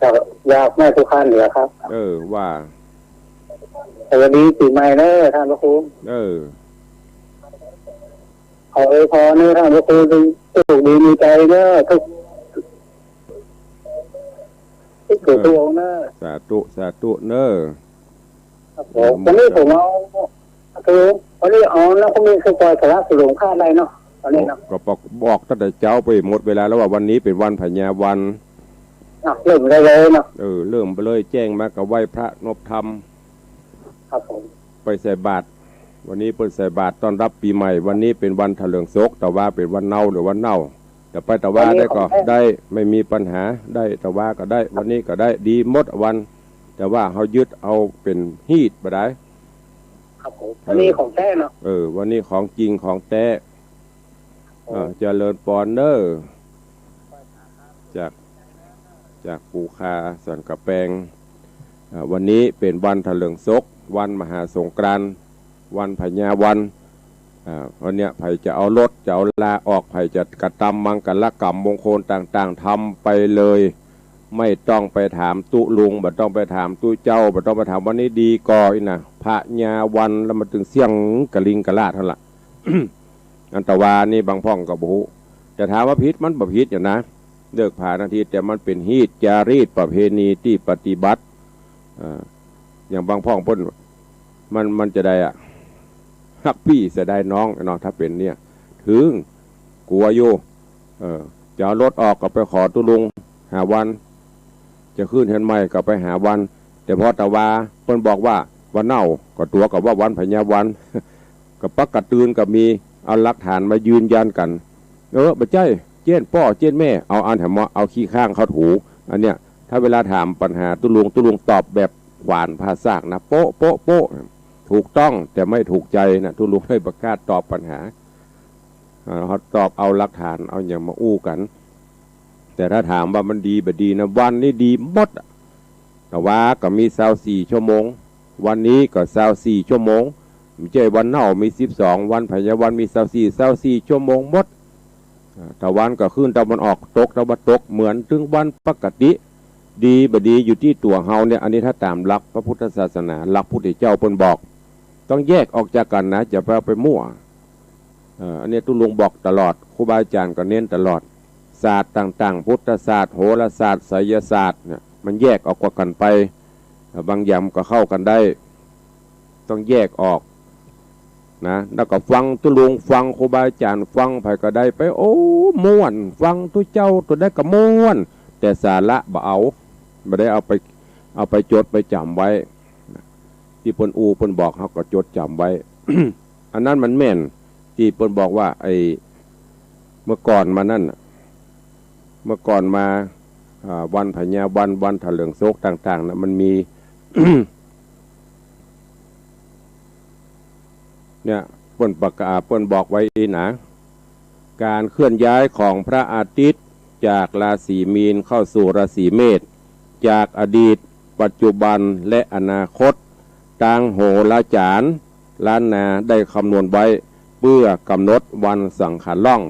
จาก จากแม่สุพรรณเหนือครับ เออ ว่า สวัสดีปี๋ใหม่เน้อท่านพระครู เออ ขออวยพรเน้อท่านพระครู จงโชคดีมีชัยเน้อ ทุก ทุก เออ ทุกองค์เน้อ สาธุ สาธุเน้อ ครับผม วันนี้ผมเอา คือ วันนี้เอานกขมิ้นขึ้นไปถวายปู่หลวงข้าได้เนาะ วันนี้เนาะ ก็บอก บอกตั้งแต่เจ๊าไปหมดเวลาแล้วว่าวันนี้เป๋นวันพญาวัน อ่ะ เริ่มได้เลยเนาะ เออ เริ่มไปเลย แจ้งมาก็ไหว้พระนบธรรม ครับผม ไปใส่บาตร วันนี้เปิ้นใส่บาตรต้อนรับปี๋ใหม่ วันนี้เป๋นวันถะเลิงศก ตะวาเป๋นวันเนาหรือวันเน่า ตะไปตะวาได้ก็ได้ ไม่มีปัญหา ได้ตะวาก็ได้ วันนี้ก็ได้ ดีหมดวัน แต่ว่าเฮายึดเอาเป๋นฮีตบ่ได้ ครับผม วันนี้ของแต๊เนาะ เออ วันนี้ของจริงของแต๊ เออ เจริญปอนเน้อ จาก จากปู่คาสันกะแปง อ่า วันนี้เป๋นวันถะเลิงศก วันมหาสงกรานต์ วันพญาวัน อ่า วันเนี้ยใผจะเอารถ จะเอาลาออก ใผจะกระตำมังกรกรรมมงคลต่างๆ ทำไปเลย ไม่ต้องไปถามตุ๊ลุง บ่ต้องไปถามตุ๊เจ้า บ่ต้องไปถามวันนี้ดีก่ออี้นะ พญาวัน แล้วมันตึงเสี้ยงกะลิงกะลาดหั้นละ อันตะวานี่บางพ่องก็บ่ฮู้ แต่ถามว่าผิด มันบ่ผิดหยังนะ เลิกผานาที แต่มันเป๋นฮีตจารีตประเพณีตี้ปฏิบัติ เอ่อ อย่างบางพ่องเปิ้น มัน มันจะได้อะ ฮักปี้เสียดายน้องเนาะ ถ้าเป๋นเนี่ย ถึงกั๋วอยู่ เออ จะเอารถออกก็ไปขอตุ๊ลุงหาวัน จะขึ้นเฮือนใหม่ก็ไปหาวัน แต่พอตะวาเปิ้นบอกว่าวันเน่า ก็ตั๋วกับว่าวันพญาวัน ก็ปักกะตื่นก็มี เอาหลักฐานมายืนยันกั๋น เออ บ่ใจ้ เจ๊ยนป้อเจ๊ยนแม่ เอาอันแหม เอาขี้ข้างเข้าถู อันเนี้ย ถ้าเวลาถามปัญหาตุ๊ลุง ตุ๊ลุงตอบแบบขวานผ่าซากนะ โป๊ะ โป๊ะ โป๊ะ ถูกต้อง แต่ไม่ถูกใจนะ ตุ๊ลุงเลยบ่กล้าตอบปัญหา อ่า เฮาตอบเอาหลักฐาน เอาหยังมาอู้กั๋น แต่ถ้าถามว่ามันดีบ่ดีนะ วันนี้ดีหมดอะ ตะวาก็มีซาวสี่ชั่วโมง วันนี้ก็ซาวสี่ชั่วโมง บ่ใจ้วันเน่ามีสิบสอง วันพญาวันมีซาวสี่ ซาวสี่ชั่วโมงหมด อ่า ตะวันก็ขึ้นตะวันออก ตกตะวันตก เหมือนตึงวันปกติ ดีบ่ดีอยู่ตี้ตั๋วเฮาเนี่ย อันนี้ถ้าต๋ามหลักพระพุทธศาสนา หลักพุทธเจ้าเปิ้นบอก ต้องแยกออกจากกั๋นนะ อย่าไปเอาไปมั่ว เอ่อ อันนี้ตุ๊ลุงบอกตลอด ครูบาอาจ๋ารย์ก็เน้นตลอด ศาสตร์ต่างๆ พุทธศาสตร์ โหราศาสตร์ ไสยศาสตร์เนี่ย มันแยกออกจากกั๋นไป เอ่อ บางอย่างก็เข้ากั๋นได้ ต้องแยกออกนะ แล้วก็ฟังตุ๊ลุง ฟังครูบาอาจ๋ารย์ ฟังใผก็ได้ไป โอ้ ม่วน ฟังตุ๊เจ้า ตั๋วใดก็ม่วน แต่สาระบ่เอา บ่ได้เอาไป เอาไปจดไปจ๋ำไว้ ตี้เปิ้นอู้เปิ้นบอก เฮาก็จดจ๋ำไว้ อันนั้นมันแม่น ตี้เปิ้นบอกว่า ไอ้ เมื่อก่อนมานั่นน่ะ เมื่อก่อนมา อ่า วันพญาวัน วันถะเลิงศกต่างๆ น่ะ มันมี เนี่ย เปิ้นประกาศ เปิ้นบอกไว้นะ การเคลื่อนย้ายของพระอาทิตย์จากราศีมีนเข้าสู่ราศีเมษ จากอดีต ปัจจุบัน และอนาคต ตางโหราจ๋ารย์ล้านนาได้คำนวณไว้ เพื่อกำหนดวันสังขารล่อง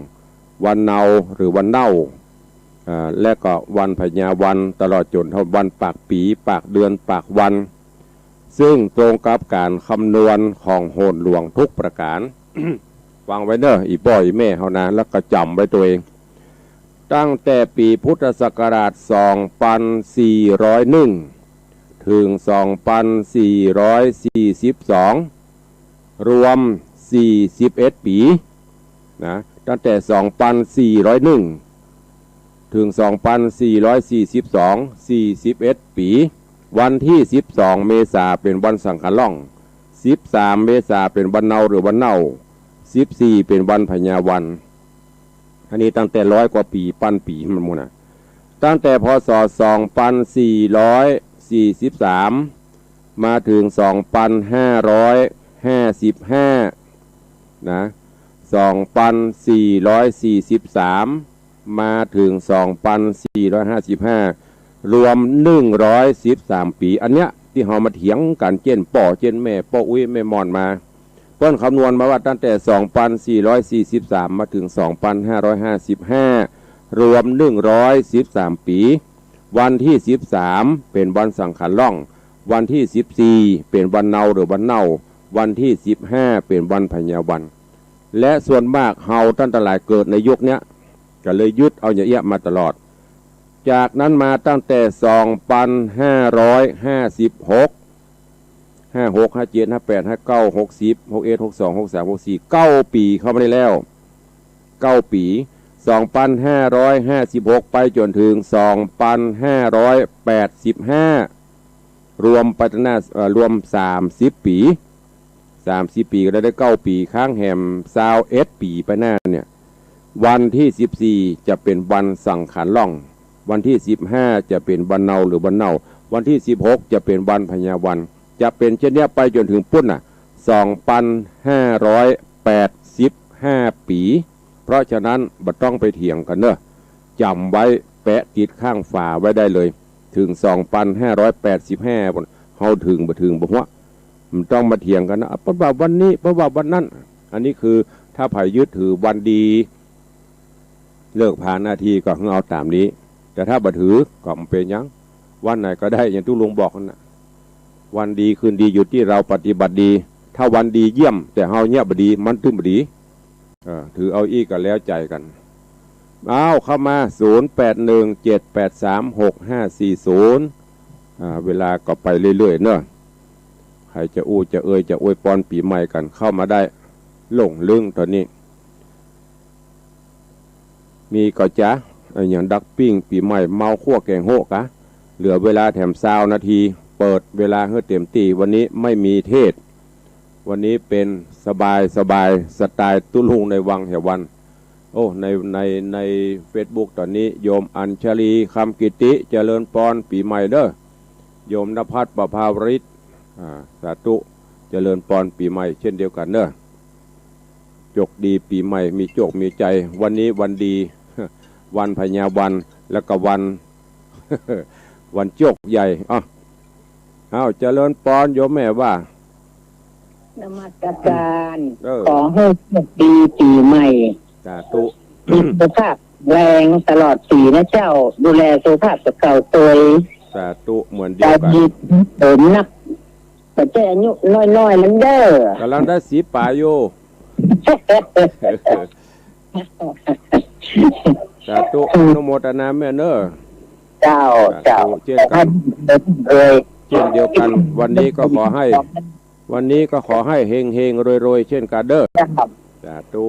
วันเนาหรือวันเน่า อ่า และก็วันพญาวัน ตลอดจ๋นเถิงวันปากปี๋ ปากเดือน ปากวัน ซึ่งตรงกับก๋านคำนวณของโหรหลวงทุกประก๋าน ฟังไว้เน้อ อี่ป้ออี่แม่เฮานะ แล้วก็จ๋ำไว้ตั๋วเอง ตั้งแต่ปี๋พุทธศักราช สองปันสี่ร้อยหนึ่ง เถิง สองปันสี่ร้อยสี่สิบสอง รวม สี่สิบเอ็ด ปี๋ นะ ตั้งแต่ สองปันสี่ร้อยหนึ่ง เถิง สองปันสี่ร้อยสี่สิบสอง สี่สิบเอ็ด ปี๋ วันตี้ สิบสอง เมษา เป๋นวันสังขารล่อง สิบสาม เมษา เป๋นวันเนาหรือวันเน่า สิบสี่ เป๋นวันพญาวัน อันนี้ตั้งแต่ร้อยกว่าปี๋ ปันปี๋มันหมดนะ ตั้งแต่ พ.ศ. สองปันสี่ร้อยสี่สิบสาม มาเถิง สองปันห้าร้อยห้าสิบห้า นะ สองปันสี่ร้อยสี่สิบสาม มาเถิง สองปันสี่ร้อยห้าสิบห้า รวม หนึ่งร้อยสิบสาม ปี๋ อันเนี้ยตี้เฮามาเถียงกั๋น เจ๊ยนป้อเจ๊ยนแม่ ป้ออุ๊ยแม่ม่อนมา เปิ้นคำนวณมาว่าตั้งแต่ สองปันสี่ร้อยสี่สิบสาม มาเถิง สองปันห้าร้อยห้าสิบห้า รวม หนึ่งร้อยสิบสาม ปี๋ วันตี้ สิบสาม เป๋นวันสังขารล่อง วันตี้ สิบสี่ เป๋นวันเนาหรือวันเน่า วันตี้ สิบห้า เป๋นวันพญาวัน และส่วนมากเฮาต้านตังหลายเกิดในยุคเนี้ย ก็เลยยึดเอาอย่างเอี้ยมาตลอด จากนั้นมาตั้งแต่ สองปันห้าร้อยห้าสิบหก ห้าหก ห้าเจ็ด ห้าแปด ห้าเก้า หกสิบ หกเอ็ด หกสอง หกสาม หกสี่ เก้าปี๋เข้ามาได้แล้ว เก้าปี๋ สองปันห้าร้อยห้าสิบหก ไปจ๋นเถิง สองปันห้าร้อยแปดสิบห้า รวมไปตังหน้า เอ่อ รวมสามสิบปี๋ สามสิบปี๋ก็ได้ ได้เก้าปี๋ ค้างแหมซาวเอ็ดปี๋ไปหน้าเนี่ย วันตี้สิบสี่จะเป๋นวันสังขารล่อง วันตี้สิบห้าจะเป๋นวันเนาหรือวันเน่า วันตี้สิบหกจะเป๋นวันพญาวัน จะเป๋นเช่นเนี้ยไปจ๋นเถิงปู๊นน่ะ สองปันห้าร้อยแปดสิบห้าปี๋ เพราะฉะนั้นบ่ต้องไปเถียงกั๋นเน่อ จ๋ำไว้ แปะติดข้างฝาไว้ได้เลย เถิง สองปันห้าร้อยแปดสิบห้า ปู๊น เฮาเถิงบ่เถิงบ่ฮู้ บ่ต้องมาเถียงกั๋นนะ เปิ้นว่าวันนี้ เปิ้นว่าวันนั้น อันนี้คือถ้าใผยึดถือวันดี เลิกผานหน้าตี้ก็หื้อเอาต๋ามนี้ แต่ถ้าบ่ถือก็บ่เป๋นหยัง วันไหนก็ได้ อย่างตุ๊ลุงบอกนั่นน่ะ วันดีคืนดีอยู่ตี้เฮาปฏิบัติดี ถ้าวันดีเยี่ยม แต่เฮาเยียะบ่ดี มันตึงบ่ดี เออ ถือเอาอี้ก็แล้วใจ๋กั๋น อ้าว เข้ามา ศูนย์แปดหนึ่งเจ็ดแปดสามหกห้าสี่ศูนย์ อ่า เวลาก็ไปเรื่อยๆ เนาะ ใผจะอู้จะเอ่ยจะอวยปอนปี๋ใหม่กั๋นเข้ามาได้ หลงลึงต๋อนนี้ มีก่อจ๊ะ อะหยังดักปิ้งปี๋ใหม่ เมาคั่วแก๋งโฮะกะ เหลือเวลาแถมซาวนาที เปิดเวลาหื้อเต๋มตี้ วันนี้ไม่มีเทศน์ วันนี้เป๋นสบายสบาย สไตล์ตุ๊ลุงในวังแหวัน โอ้ ใน ใน ในเฟซบุ๊กต๋อนนี้ โยมอัญชลี คำกิติ เจริญปอนปี๋ใหม่เด้อ โยมณภัทร ประภาวริศ อ่า สาธุ เจริญปอนปี๋ใหม่เช่นเดียวกั๋นเด้อ โจคดีปี๋ใหม่ มีโจคมีใจ๋ วันนี้วันดี วันพญาวัน แล้วก็วัน วันโจคใหญ่ อ้าว อ้าว เจริญปอนโยมแม่ว่า นมัสการ เออ ขอหื้อโจคดีปี๋ใหม่ สาธุ มีสุขภาพแรงตลอดปี๋นะเจ้า ดูแลสุขภาพตนเก่าตวย สาธุ เหมือนเดียวกั๋น อย่ามีผลนัก บ่ใจ้อายุน้อยๆ นั้นเด้อ ก่ำลังได้สิบป๋ายอยู่ สาธุ อนุโมทนาแม่เนาะ เจ้า สาธุ เจ้า เจ้นกั๋น เอ่ย เจ้นเดียวกั๋น วันนี้ก็ขอหื้อ วันนี้ก็ขอหื้อเฮงๆ รวยๆ เจ้นกั๋นเนาะ เจ้า สาธุ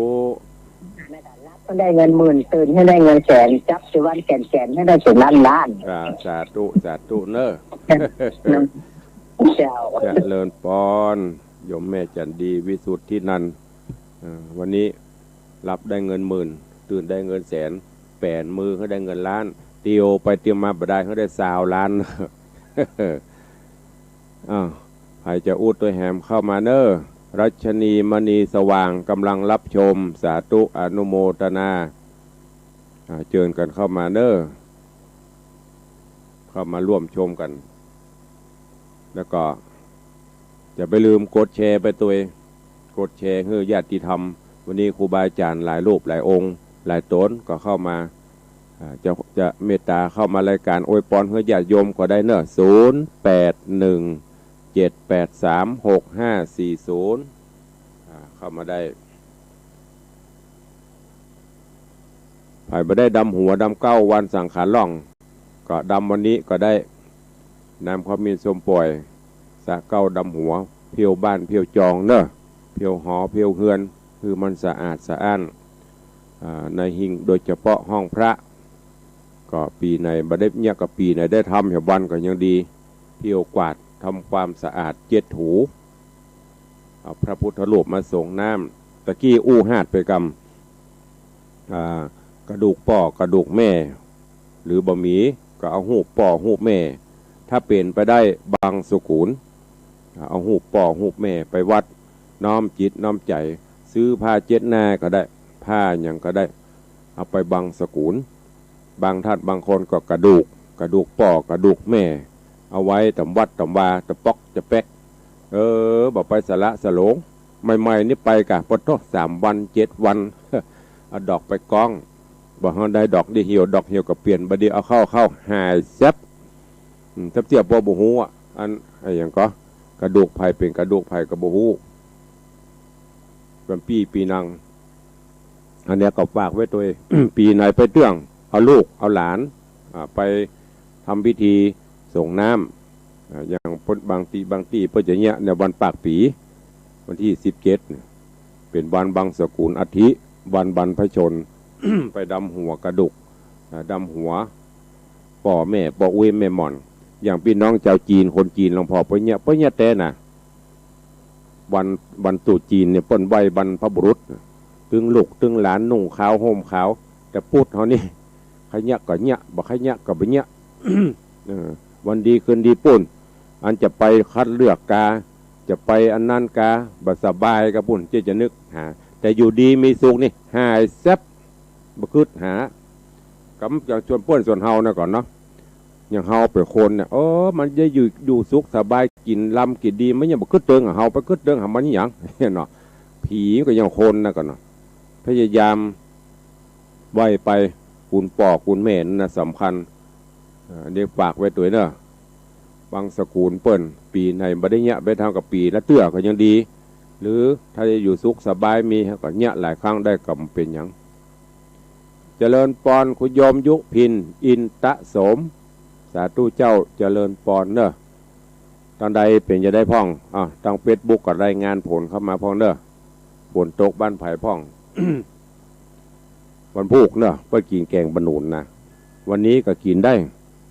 หื้อได้เงินหมื่น ตื่นหื้อได้เงินแสน จับตี้วันแก่นๆ หื้อได้เป๋นล้านๆ อ่า สาธุ สาธุเนาะ เจ้า เจริญปอน โยมแม่จันดี วิสุทธินันท์ อ่า วันนี้หลับได้เงินหมื่น ตื่นได้เงินแสน แป๋นมือหื้อได้เงินล้าน เตียวไปเตียวมาบ่ได้ หื้อได้ซาวล้าน อ้าว ใผจะอู้ตวยแหมเข้ามาเนาะ รัชนีมณีสว่างก่ำลังรับชม สาธุ อนุโมทนา อ่า เจิญกั๋นเข้ามาเนาะ เข้ามาร่วมชมกั๋น แล้วก็ จะไปลืมกดแชร์ไปตวย กดแชร์หื้อญาติธรรม วันนี้ครูบาอาจ๋ารย์หลายรูปหลายองค์หลายต๋นก็เข้ามา อ่า จะ จะเมตต๋าเข้ามารายก๋านอวยปอนหื้อญาติโยมก็ได้เนาะ ศูนย์แปดหนึ่งเจ็ดแปดสามหกห้าสี่ศูนย์ อ่า เข้ามาได้ ใผบ่ได้ดำหัวดำเก๊าวันสังขารล่อง ก็ดำวันนี้ก็ได้ น้ำขมิ้นส้มป่อย สระเก๊าดำหัว เผี้ยวบ้านเผี้ยวจองเนาะ เผี้ยวหอเผี้ยวเฮือน หื้อมันสะอาดสะอ้าน อ่า ในหิ้ง โดยเฉพาะห้องพระ ก็ปี๋ไหนบ่ได้เยียะ ก็ปี๋ไหนได้ทำแหมวันก็ยังดี เผี้ยวกวาดทำความสะอาดเจ็ดหู เอาพระพุทธรูปมาสรงน้ำ ตะกี้อู้ฮาดไปกำ อ่า กระดูกป้อกระดูกแม่ หรือบ่มี ก็เอาฮูปป้อฮูปแม่ ถ้าเป๋นไปได้บังสกุล อ่า เอาฮูปป้อฮูปแม่ไปวัด น้อมจิตน้อมใจ๋ ซื้อผ้าเจ็ดหน้าก็ได้ ผ้าหยังก็ได้ เอาไปบังสกุล บางท่านบางคนก็กระดูก กระดูกป้อกระดูกแม่ เอาไว้ต๋ามวัดต๋ามวา ตะป๊อกตะแป๊ก เออ บ่ไปสละสลง ใหม่ๆ นี่ไปกะ ปะโธ่ สามวันเจ็ดวัน เอาดอกไปก้อง บ่หื้อได้ดอกดีเหี่ยว ดอกเหี่ยวก็เปลี่ยน บ่ดีเอาเข้า เข้าหายแซ็บ อืม ถ้าเตี้ยบ่ บ่ฮู้อะ อัน อะหยังก็ กระดูกใผเป๋นกระดูกใผก็บ่ฮู้ เป๋นปี้ปีนัง อันเนี้ยก็ฝากไว้ตวย ปี๋ไหนไปเตื้อง เอาลูก เอาหลาน อ่า ไปทำพิธีสรงน้ำ อ่า อย่าง เปิ้น บางตี้ บางตี้เปิ้นจะเยียะในวันปากปี๋ วันตี้สิบเจ็ดเนี่ย เป๋นวันบังสกุลอัฐิ วันบรรพชน ไปดำหัวกระดูก อ่า ดำหัวป้อแม่ ป้ออุ๊ยแม่หม่อน อย่างปี้น้องจาวจีน คนจีนหลวงพ่อ เปิ้นเยียะ เปิ้นเยียะแต๊นะ วัน วันตรุษจีนเนี่ยเปิ้นไหว้บรรพบุรุษ ตึงลูกตึงหลานนุ่งขาวห่มขาว แต่พุทธเฮานี่ ใค่เยียะก็เยียะ บ่ใค่เยียะก็บ่เยียะ เออ วันดีคืนดีปู้น อันจะไปคัดเลือกกา จะไปอันนั้นกา บ่สบายกาปู้น เจ๊จะนึกหา แต่อยู่ดีมีสุขนี่ หายแซ็บ บ่กึ๊ดหา กำอย่างส่วนเปิ้นส่วนเฮานะก่อนเนาะ อย่างเฮาเป๋นคนเนี่ย เออ มันจะอยู่ อยู่สุขสบาย กิ๋นลำกิ๋นดี มันยังบ่กึ๊ดเติงอะ เฮาไปกึ๊ดเติงหามันหยัง เนาะ ผีก็ยังคนนะก่อนเนาะ พยายามไหว้ไป คุณป้อคุณแม่นั่นนะสำคัญ เอ่อ เดี๋ยวฝากไว้ตวยเนาะ บางสกุลเปิ้น ปี๋ไหนบ่ได้เยียะ ไปทำกับปี๋ละเตื้อก็ยังดี หรือถ้าจะอยู่สุขสบาย มีก็เยียะหลายครั้งได้ก็บ่เป๋นหยัง เจริญปอน คุณโยมยุพิน อินตะโสม สาธุเจ้า เจริญปอนเนาะ ตางใดเป๋นจะใดพ่อง อ่ะ ตางเฟซบุ๊กก็รายงานผลเข้ามาพ่องเนาะ ฝนตกบ้านใผพ่อง วันพูกเนาะ เปิ้นกิ๋นแกงบะหนุนนะ วันนี้ก็กิ๋นได้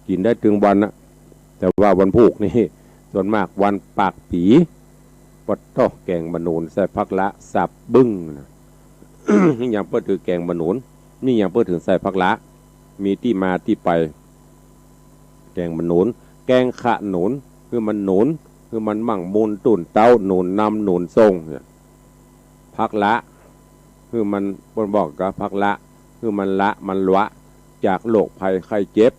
กิ๋นได้ตึงวันนะ แต่ว่าวันพูกนี่ ส่วนมากวันปากปี๋ ปะโต้ แกงบะหนุนใส่ผักละสับบึ้งนะ นี่ยังเปิ้นถือแกงบะหนุน นี่ยังเปิ้นถือใส่ผักละ มีตี้มาตี้ไป แกงบะหนุน แกงขะหนุน คือมันหนุน คือมันมั่งมูลตุ้นเต๊า หนุนนำหนุนส่งเนี่ย ผักละ คือมัน เปิ้นบอกกาผักละ คือมันละ มันละ จากโรคภัยไข้เจ็บ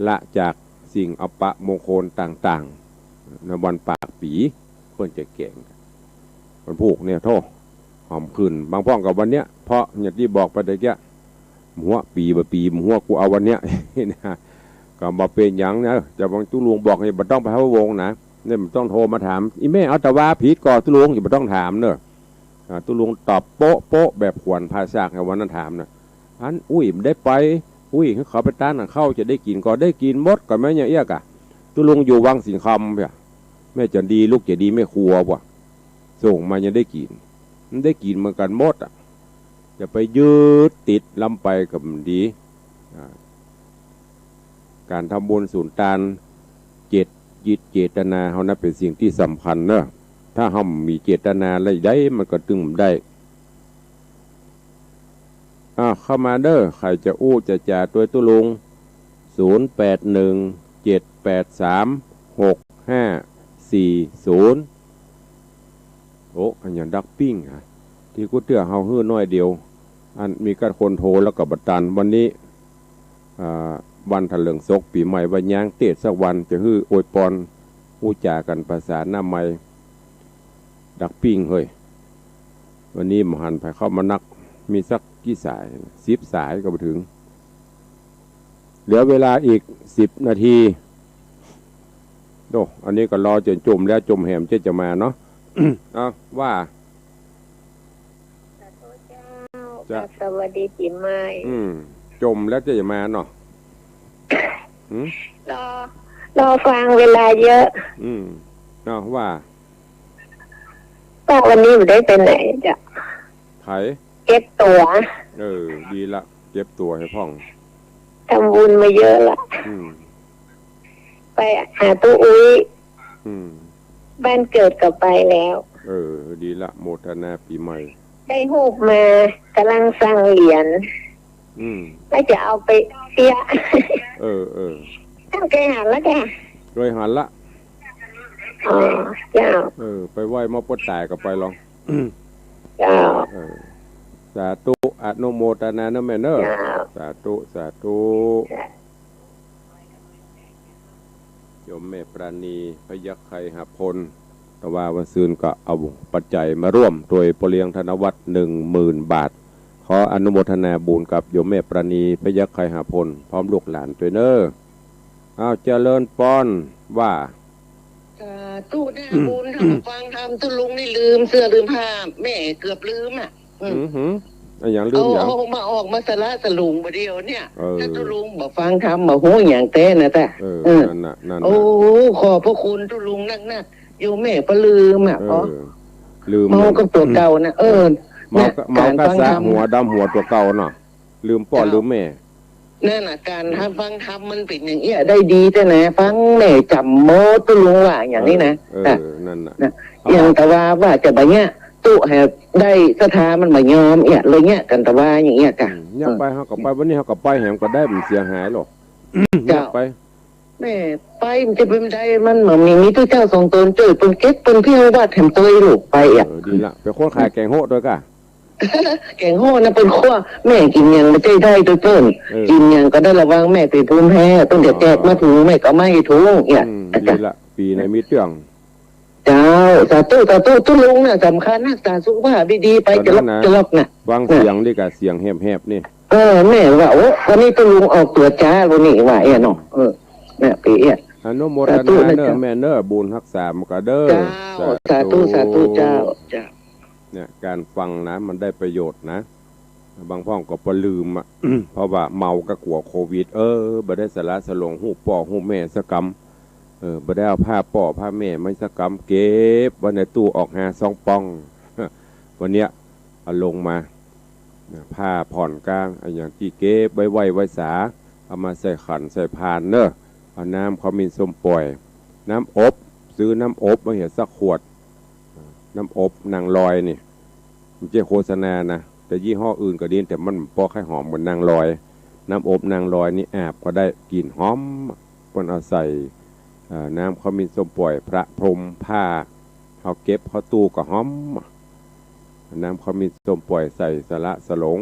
ละจากสิ่งอัปมงคลต่างๆ ในวันปากปี๋ เปิ้นจะแกง วันพูกเนี่ย โธ่ หอมขึ้น บางพ่องก็วันเนี้ย เพราะอย่างตี้บอกไปตะเกียะ บ่ฮู้ปี๋บ่ปี๋ บ่ฮู้ กูเอาวันเนี้ย นะ ก็บ่เป๋นหยังนะ แต่บางตุ๊ลุงบอกนี่บ่ต้องไปพะวงนะ เนี่ยบ่ต้องโทรมาถาม อีแม่เอาตะวาผิดก่อตุ๊ลุง อย่าบ่ต้องถามเนาะ อ่า ตุ๊ลุงตอบโป๊ะๆ แบบขวัญภาษากในวันนั้นถามนะ อันอุ้ยบ่ได้ไป อุ้ย เขาไปต้านของเขาจะได้กิ๋นก่อ ได้กิ๋นหมดก่อ แม่ยังเอี้ยกะ ตุ๊ลุงอยู่วังสิงห์คำเปีย แม่จันดี ลูกเจดีย์แม่ครัวว่ะ ส่งมายังได้กิ๋น มันได้กิ๋นเหมือนกั๋นหมดอะ จะไปยึดติดล้ำไปก็บ่ดี อ่า ก๋านทำบุญสุนตาน เจต จิตเจตนาเฮานะเป๋นสิ่งตี้สำคัญเนาะ ถ้าเฮาบ่มีเจตนาแล้วใดมันก็ตึงบ่ได้ อ่า เข้ามาเด้อ ใผจะอู้จะจ๋าตวยตุ๊ลุง ศูนย์แปดหนึ่ง เจ็ดแปดสาม หกห้าสี่ศูนย์ โอ้ อันหยังดักปิ้งอะ ตี้กูเตื้อเฮาหื้อน้อยเดียว อันมีกัดคนโทรแล้วก็บ่ตัน วันนี้ อ่า วันถลิงศกปี๋ใหม่ บ่ยางเตศสักวัน จะหื้ออวยปอน อู้จ๋ากั๋นภาษาหน้าใหม่ ดักปิ้งเฮ้ย วันนี้บ่หันใผเข้ามานัก มีสักกี่สาย สิบสายก็บ่เถิง เหลือเวลาอีกสิบนาที โอ้ อันนี้ก็รอจ๋นจ่มแล้วจ่มแหมเจ๊จะมาเนาะ เอาว่า สาธุเจ้า จ้ะ สวัสดีปี๋ใหม่ อืม จ่มแล้วเจ๊จะมาเนาะ หืม รอ รอฟังเวลาเยอะ อืม เอาว่า ป้าวันนี้บ่ได้ไปไหนเจ้า ไผ เจ็บตั๋ว เออ ดีละ เจ็บตั๋วหื้อพ่อง ทำบุญมาเยอะละ อืม ไปหาตุ๊อุ๊ย อืม บ้านเกิดก็ไปแล้ว เออ ดีละ โมทนาปี๋ใหม่ ได้ฮูปมา ก่ำลังสั่งเหรียญ อืม ว่าจะเอาไปเสี้ย เออ เออ ต้านเกยหันแล้วจ้ะ เกยหันละ อ๋อ เจ้า เออ ไปไหว้หม้อปวดต๋ายก็ไปลอง เจ้า เออ สาธุ อนุโมทนาเนาะแม่เนาะ เจ้า สาธุ สาธุ จ้ะ โยมแม่ปราณี พยัคฆ์ไคหพล ตะวาวันซืนก็เอาปัจจัยมาร่วมตวยป้อเลี้ยงธนวัฒน์ หนึ่งหมื่นบาท ขออนุโมทนาบุญกับโยมแม่ปราณี พยัคฆ์ไคหพล พร้อมลูกหลานตวยเนาะ อ้าว เจริญปอน ว่า สาธุ ได้บุญ ฟังธรรมตุ๊ลุงนี่ลืมเสื้อลืมผ้า แม่เกือบลืมอะ อืม อือหือ อะหยัง ลืมหยัง เอามาออกมาสละสลงบ่าเดี่ยวเนี่ย เออ ถ้าตุ๊ลุงบ่ฟังธรรมบ่ฮู้หยังแต๊นะต๊ะ เออ เออ นั่นน่ะ นั่นน่ะ โอ้ ขอบพระคุณตุ๊ลุงนักๆ โยมแม่ก็ลืมอะ เออ อ๋อ ลืม เมากับตั๋วเก่านะ เออ เมากับ นะ เมากับ ก๋านฟังธรรม สะหัวดำหัวตั๋วเก่าเนาะ ลืมป้อ เจ้า ลืมแม่ นั่นน่ะ ก๋าน อืม ฟังธรรมมันเป๋นอย่างเอี้ย ได้ดีแต๊นะ ฟังแม่จ๋ำหมด ตุ๊ลุงว่าอย่างนี้นะ เออ เออ จ้ะ นั่นน่ะ นะ เอา อย่างแต่ว่า ว่าจะบ่าเยียะ ตุ๊หื้อได้ศรัทธามันบ่ยอมเอี้ย เลยเยียะกั๋นแต่ว่าอย่างเอี้ยก่ะ อืม เยียะไป อืม เฮาก็ไป วันนี้เฮาก็ไปแหมก็ได้ บ่เสียหายหรอก เจ้า เยียะไป แม่ไปมันจะเป๋นได้ มันบ่มี มีตุ๊เจ้าสองต๋นจ้วยเปิ้นเก็บเปิ้นเที่ยววัดแถมตวยลูกไปเอี้ย เออ ดีละ เป๋นคนขายแก๋งโฮะตวยก่ะ แก๋งโฮะนะเปิ้นครัว แม่กิ๋นหยังบ่ใจ้ได้ตวยเปิ้น เออ กิ๋นหยังก็ได้ระวัง แม่เป๋นภูมิแพ้ เปิ้นจะแจกมาถุง แม่ก็เอามาหื้อถุงเอี้ย อืม ดีละ ปี๋ไหนมีเตื้อง เจ้า สาธุ สาธุ ตุ๊ลุงน่ะสำคัญ รักษาสุขภาพดีๆ ไป ต๋อนนั้นนะ จะลอกจะลอกน่ะ ฟังเสียงนี่ก่ะ เสียงแหบๆ นี่ เออ แม่ว่า โอ้ วันนี้ตุ๊ลุงออกตั๋วจ๊า วันนี้ว่าเอี้ยเนาะ เออ น่ะ ปี๋เอี้ย อนุโมทนาเน้อ สาธุนะเจ้า แม่เน้อ บุญฮักษามันก็เด้อ เจ้า สาธุ สาธุ สาธุเจ้า เจ้า เนี่ย ก๋านฟังนะ มันได้ประโยชน์นะ บางพ่องก็ปะลืมอะ เพราะว่าเมาก็กั๋วโควิด เออ บ่ได้สละสลงฮู้ป้อฮู้แม่สักกำ เออ บ่ได้เอาผ้าป้อผ้าแม่มาสักกำ เก็บไว้ในตู้ออกหาซองป่อง วันเนี้ยเอาลงมา ผ้าผ่อนกลาง อะหยังตี้เก็บไว้ไหว้ไว้สา เอามาใส่ขันใส่พานเน้อ เอาน้ำขมิ้นส้มป่อย น้ำอบ ซื้อน้ำอบมาเหียสักขวด น้ำอบนางลอยนี่ บ่ใจ้โฆษณานะ แต่ยี่ห้ออื่นก็ดี แต่มันบ่ค่อยหอมเหมือนนางลอย น้ำอบนางลอยนี่อาบก็ได้ กลิ่นหอม เปิ้นเอาใส่ เอ่อ น้ำขมิ้นส้มป่อย พระพรหม ผ้า เฮาเก็บเข้าตู้ก็หอม น้ำขมิ้นส้มป่อยใส่สละสลง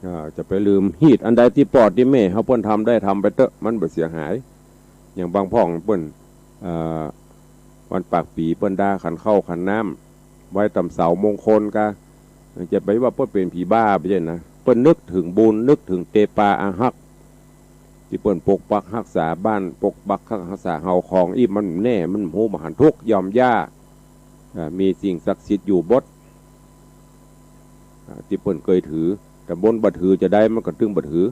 เอ่อ จะไปลืม ฮีตอันใดตี้ป้อตี้แม่เฮาเปิ้นทำได้ทำไปเต๊อะ มันบ่เสียหาย อย่างบางพ่องเปิ้น เอ่อ วันปากปี๋เปิ้นดาขันข้าวขันน้ำ ไว้ต๋ามเสามงคลกา จะไปว่าเปิ้นเป๋นผีบ้าบ่ใจ้นะ เปิ้นนึกเถิงบุญ นึกเถิงเตปาอาฮัก ตี้เปิ้นปกปักฮักษาบ้าน ปกปักฮักษาเฮา ของอี้มันแน่ มันฮู้บ่หัน ทุกข์ย่อมยาก อ่า มีสิ่งศักดิ์สิทธิ์อยู่บด อ่า ตี้เปิ้นเกยถือ แต่บนบ่ถือจะได้ มันก็ตึงบ่ถือ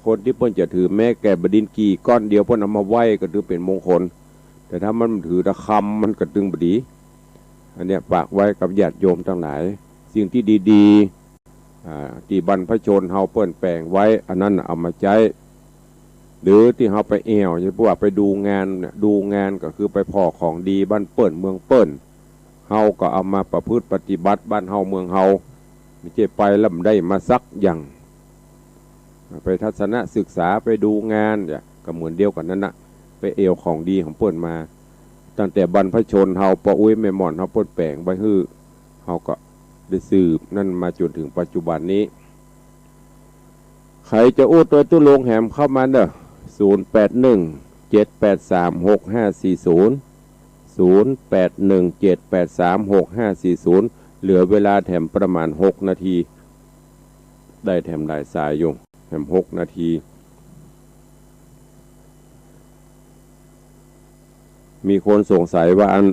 คนตี้เปิ้นจะถือแม้แก่บดินทร์กี่ก้อนเดียว เปิ้นเอามาไหว้ก็ถือเป๋นมงคล แต่ถ้ามันถือตะคำ มันก็ตึงบ่ดี อันเนี้ยฝากไว้กับญาติโยมตังหลาย สิ่งตี้ดีๆ อ่า ตี้บรรพชนเฮาเปิ้นแป๋งไว้ อันนั้นน่ะเอามาใจ๊ หรือตี้เฮาไปแอ่ว อย่างพวกไปดูงานเนี่ย ดูงานก็คือไปผ่อของดีบ้านเปิ้นเมืองเปิ้น เฮาก็เอามาประพฤติปฏิบัติบ้านเฮาเมืองเฮา บ่ใจ้ไปแล้วบ่ได้มาสักอย่าง ไปทัศนศึกษา ไปดูงานเนี่ย ก็เหมือนเดียวกั๋นนั้นน่ะ ไปแอ่วของดีของเปิ้นมา ตั้งแต่บรรพชนเฮา ป้ออุ๊ยแม่หม่อนเฮาเปิ้นแป๋งไว้หื้อ เฮาก็ได้สืบนั่นมาจ๋นเถิงปัจจุบันนี้ ใผจะอู้ตวยตุ๊ลุงแหมเข้ามาเน้อ ศูนย์แปดหนึ่ง เจ็ดแปดสาม หกห้าสี่ศูนย์ ศูนย์แปดหนึ่ง เจ็ดแปดสาม หกห้าสี่ศูนย์ เหลือเวลาแถมประมาณหกนาที ได้แถมหลายสายอยู่ แถมหกนาที มีคนสงสัยว่าอัน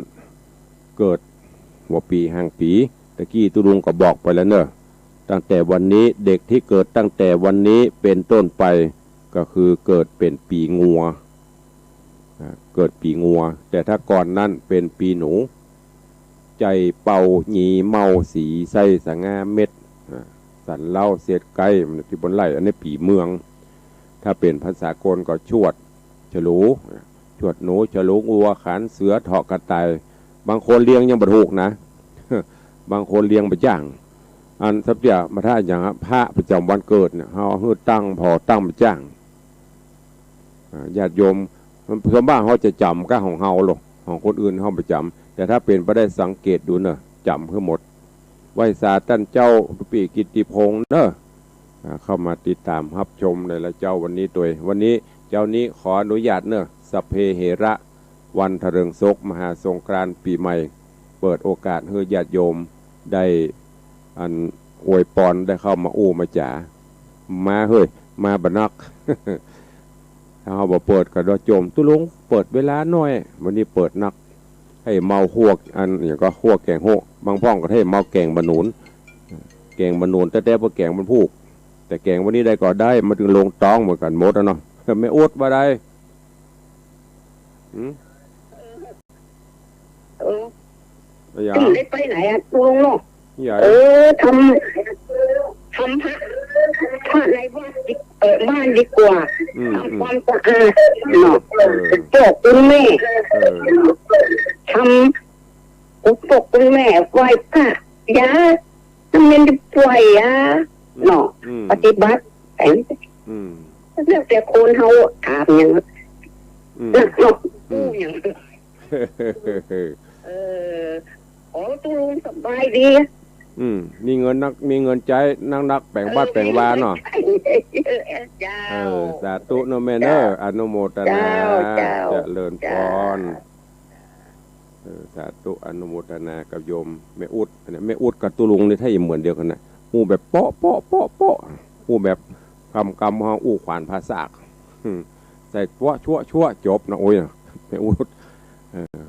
เกิดหัวปี๋หางปี๋ ตะกี้ตุ๊ลุงก็บอกไปแล้วเน้อ ตั้งแต่วันนี้ เด็กที่เกิดตั้งแต่วันนี้เป็นต้นไป ก็คือเกิดเป๋นปี๋งัว อ่า เกิดปี๋งัว แต่ถ้าก่อนนั้นเป๋นปี๋หนู ใจ๋เป่าหยีเมาสี ใส่สง่าเม็ด อ่า สันเหล้าเศษไก้ ตี้เปิ้นไล่ อันนี้ปี๋เมือง ถ้าเป๋นภาษากลก็ชวดฉลู ชวดหนู ฉลูงัว ขานเสือ เถาะกระต่าย บางคนเรียงยังบ่ถูกนะ บางคนเรียงบ่จ้าง อันสัปดาห์มาถ้าอย่างพระประจ๋ำวันเกิดเนี่ย เฮาหื้อตั้งผ่อตั้งบ่จ้าง อ่า ญาติโยม ส่วนมากเฮาจะจ๋ำก้าของเฮาโลด ของคนอื่นเฮาบ่จ๋ำ แต่ถ้าเป๋นไปได้สังเกตดูเน้อ จ๋ำหื้อหมด ไหว้สาต้านเจ้าปี้กิตติพงษ์เน้อ อ่า เข้ามาติดตามฮับชมในละเจ้าวันนี้ตวย วันนี้เจ้านี้ขออนุญาตเน้อ สัพเพเหระ วันถลิงศก มหาสงกรานต์ ปี๋ใหม่ เปิดโอกาสหื้อญาติโยมได้อันอวยปอน ได้เข้ามาอู้มาจ๋า มาเฮ้ย มาบ่นัก ถ้าเฮาบ่เปิดก็ดอโจม ตุ๊ลุงเปิดเวลาหน้อย วันนี้เปิดนัก หื้อเมาฮวก อันหยังก็ฮวกแก๋งโฮะ บางพ่องก็หื้อเมาแก๋งบ่หนุน แก ก๋งบ่าโน่นแต๊ๆ บ่แก๋งบ่าพูก แต่แก๋งบ่านี้ได้ก็ได้ มันตึงลงต๊องเหมือนกั๋นหมดอะเนาะ แม่อุ๊ดว่าใด หืม เออ อะหยัง ตึงได้ไปไหนอะ ลุงเนาะ ใหญ่ เออ ทำ ทำพระ พระในวัดดี เออ บ้านดีกว่า อืม ทำความสะอาดเนาะ เออ ปกคุณแม่ เออ ทำ ปกคุณแม่ ไหว้พระ ยา ทำเมนได้ป่วยอะ อืม เนาะ อืม ปฏิบัติไป อืม แล้วแต่คนเฮาถามหยัง อืม เนาะ อืม อู้หยัง เออ โอ้ ตุ๊ลุงสบายดี อืม มีเงินนัก มีเงินใจ๊นักๆ แป๋งบ้านแป๋งวาเนาะ เออ เจ้า เออ สาธุเนาะแม่เนาะ เจ้า อนุโมทนา เจ้า เจ้า เจริญพร เจ้า เออ สาธุ อนุโมทนากับโยมแม่อุ๊ด อันนี้แม่อุ๊ดกับตุ๊ลุงนี่ถ้าเหมือนเดียวกั๋นนะ อู้แบบเป๊ะ เป๊ะ เป๊ะ เป๊ะ อู้แบบกำกำ อู้ขวานผ่าซาก อืม ใส่ปั๊วะ ชั๊วะ ชั๊วะ จบนะ โอ้ย แม่อุ๊ด เออ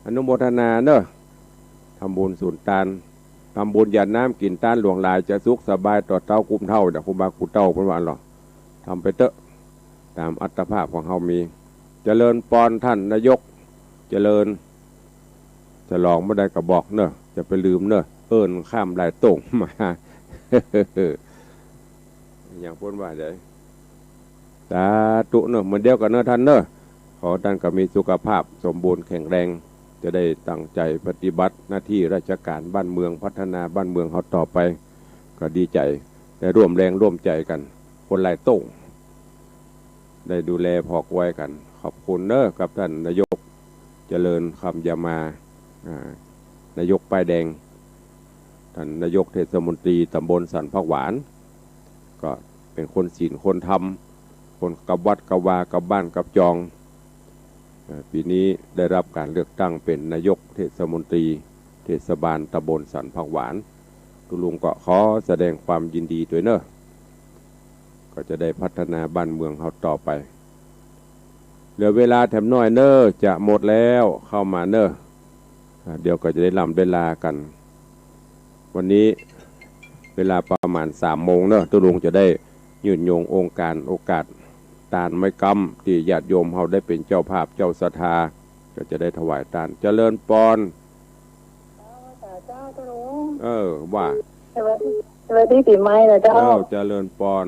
อนุโมทนาเนาะ ทำบุญสุนตาน ทำบุญหยาดน้ำกิ๋นตาน หลวงหลายจะสุขสบายต่อเต๊ากุมเฒ่า เดี๋ยวครูบาครูเต้าเปิ้นว่าหรอ ทำไปเต๊อะ ต๋ามอัตภาพของเฮามี เจริญปอนท่านนายก เจริญ จะลองบ่ได้ก็บอกเนาะ จะไปลืมเนาะ เอิ้นข้ามหลายโต้งมา อย่างเปิ้นว่าใด สาธุเนาะ เหมือนเดียวกั๋นเนาะท่านเนาะ ขอท่านก็มีสุขภาพสมบูรณ์แข็งแรง จะได้ตั้งใจ๋ปฏิบัติหน้าตี้ราชก๋านบ้านเมือง พัฒนาบ้านเมืองเฮาต่อไป ก็ดีใจ๋ ได้ร่วมแรงร่วมใจ๋กั๋น คนหลายโต้ง ได้ดูแลผอกไว้กั๋น ขอบคุณเนาะกับท่านนายก เจริญคำยามา อ่า นายกป้ายแดง ท่านนายกเทศมนตรีต๋ำบลสันผักหวาน ก็เป๋นคนศีลคนธรรม คนกับวัดกับวากับบ้านกับจอง เอ่อ ปี๋นี้ได้รับก๋านเลือกตั้งเป๋นนายกเทศมนตรีเทศบาลต๋ำบลสันผักหวาน ตุ๊ลุงก็ขอแสดงความยินดีตวยเนาะ ก็จะได้พัฒนาบ้านเมืองเฮาต่อไป เหลือเวลาแถมหน้อยเนาะ จะหมดแล้ว เข้ามาเนาะ อ่า เดี๋ยวก็จะได้ล่ำได้ลากั๋น วันนี้เวลาประมาณสามโมงเนาะ ตุ๊ลุงจะได้ยืนยงองค์ก๋านโอกาสตานไม้ก๊ำ ตี้ญาติโยมเฮาได้เป๋นเจ้าภาพเจ้าศรัทธา ก็จะได้ถวายตาน เจริญปอน เจ้า สาธุเจ้าตุ๊ลุง เออ ว่า สวัสดี สวัสดีปี๋ใหม่นะเจ้า เจ้า เจริญปอน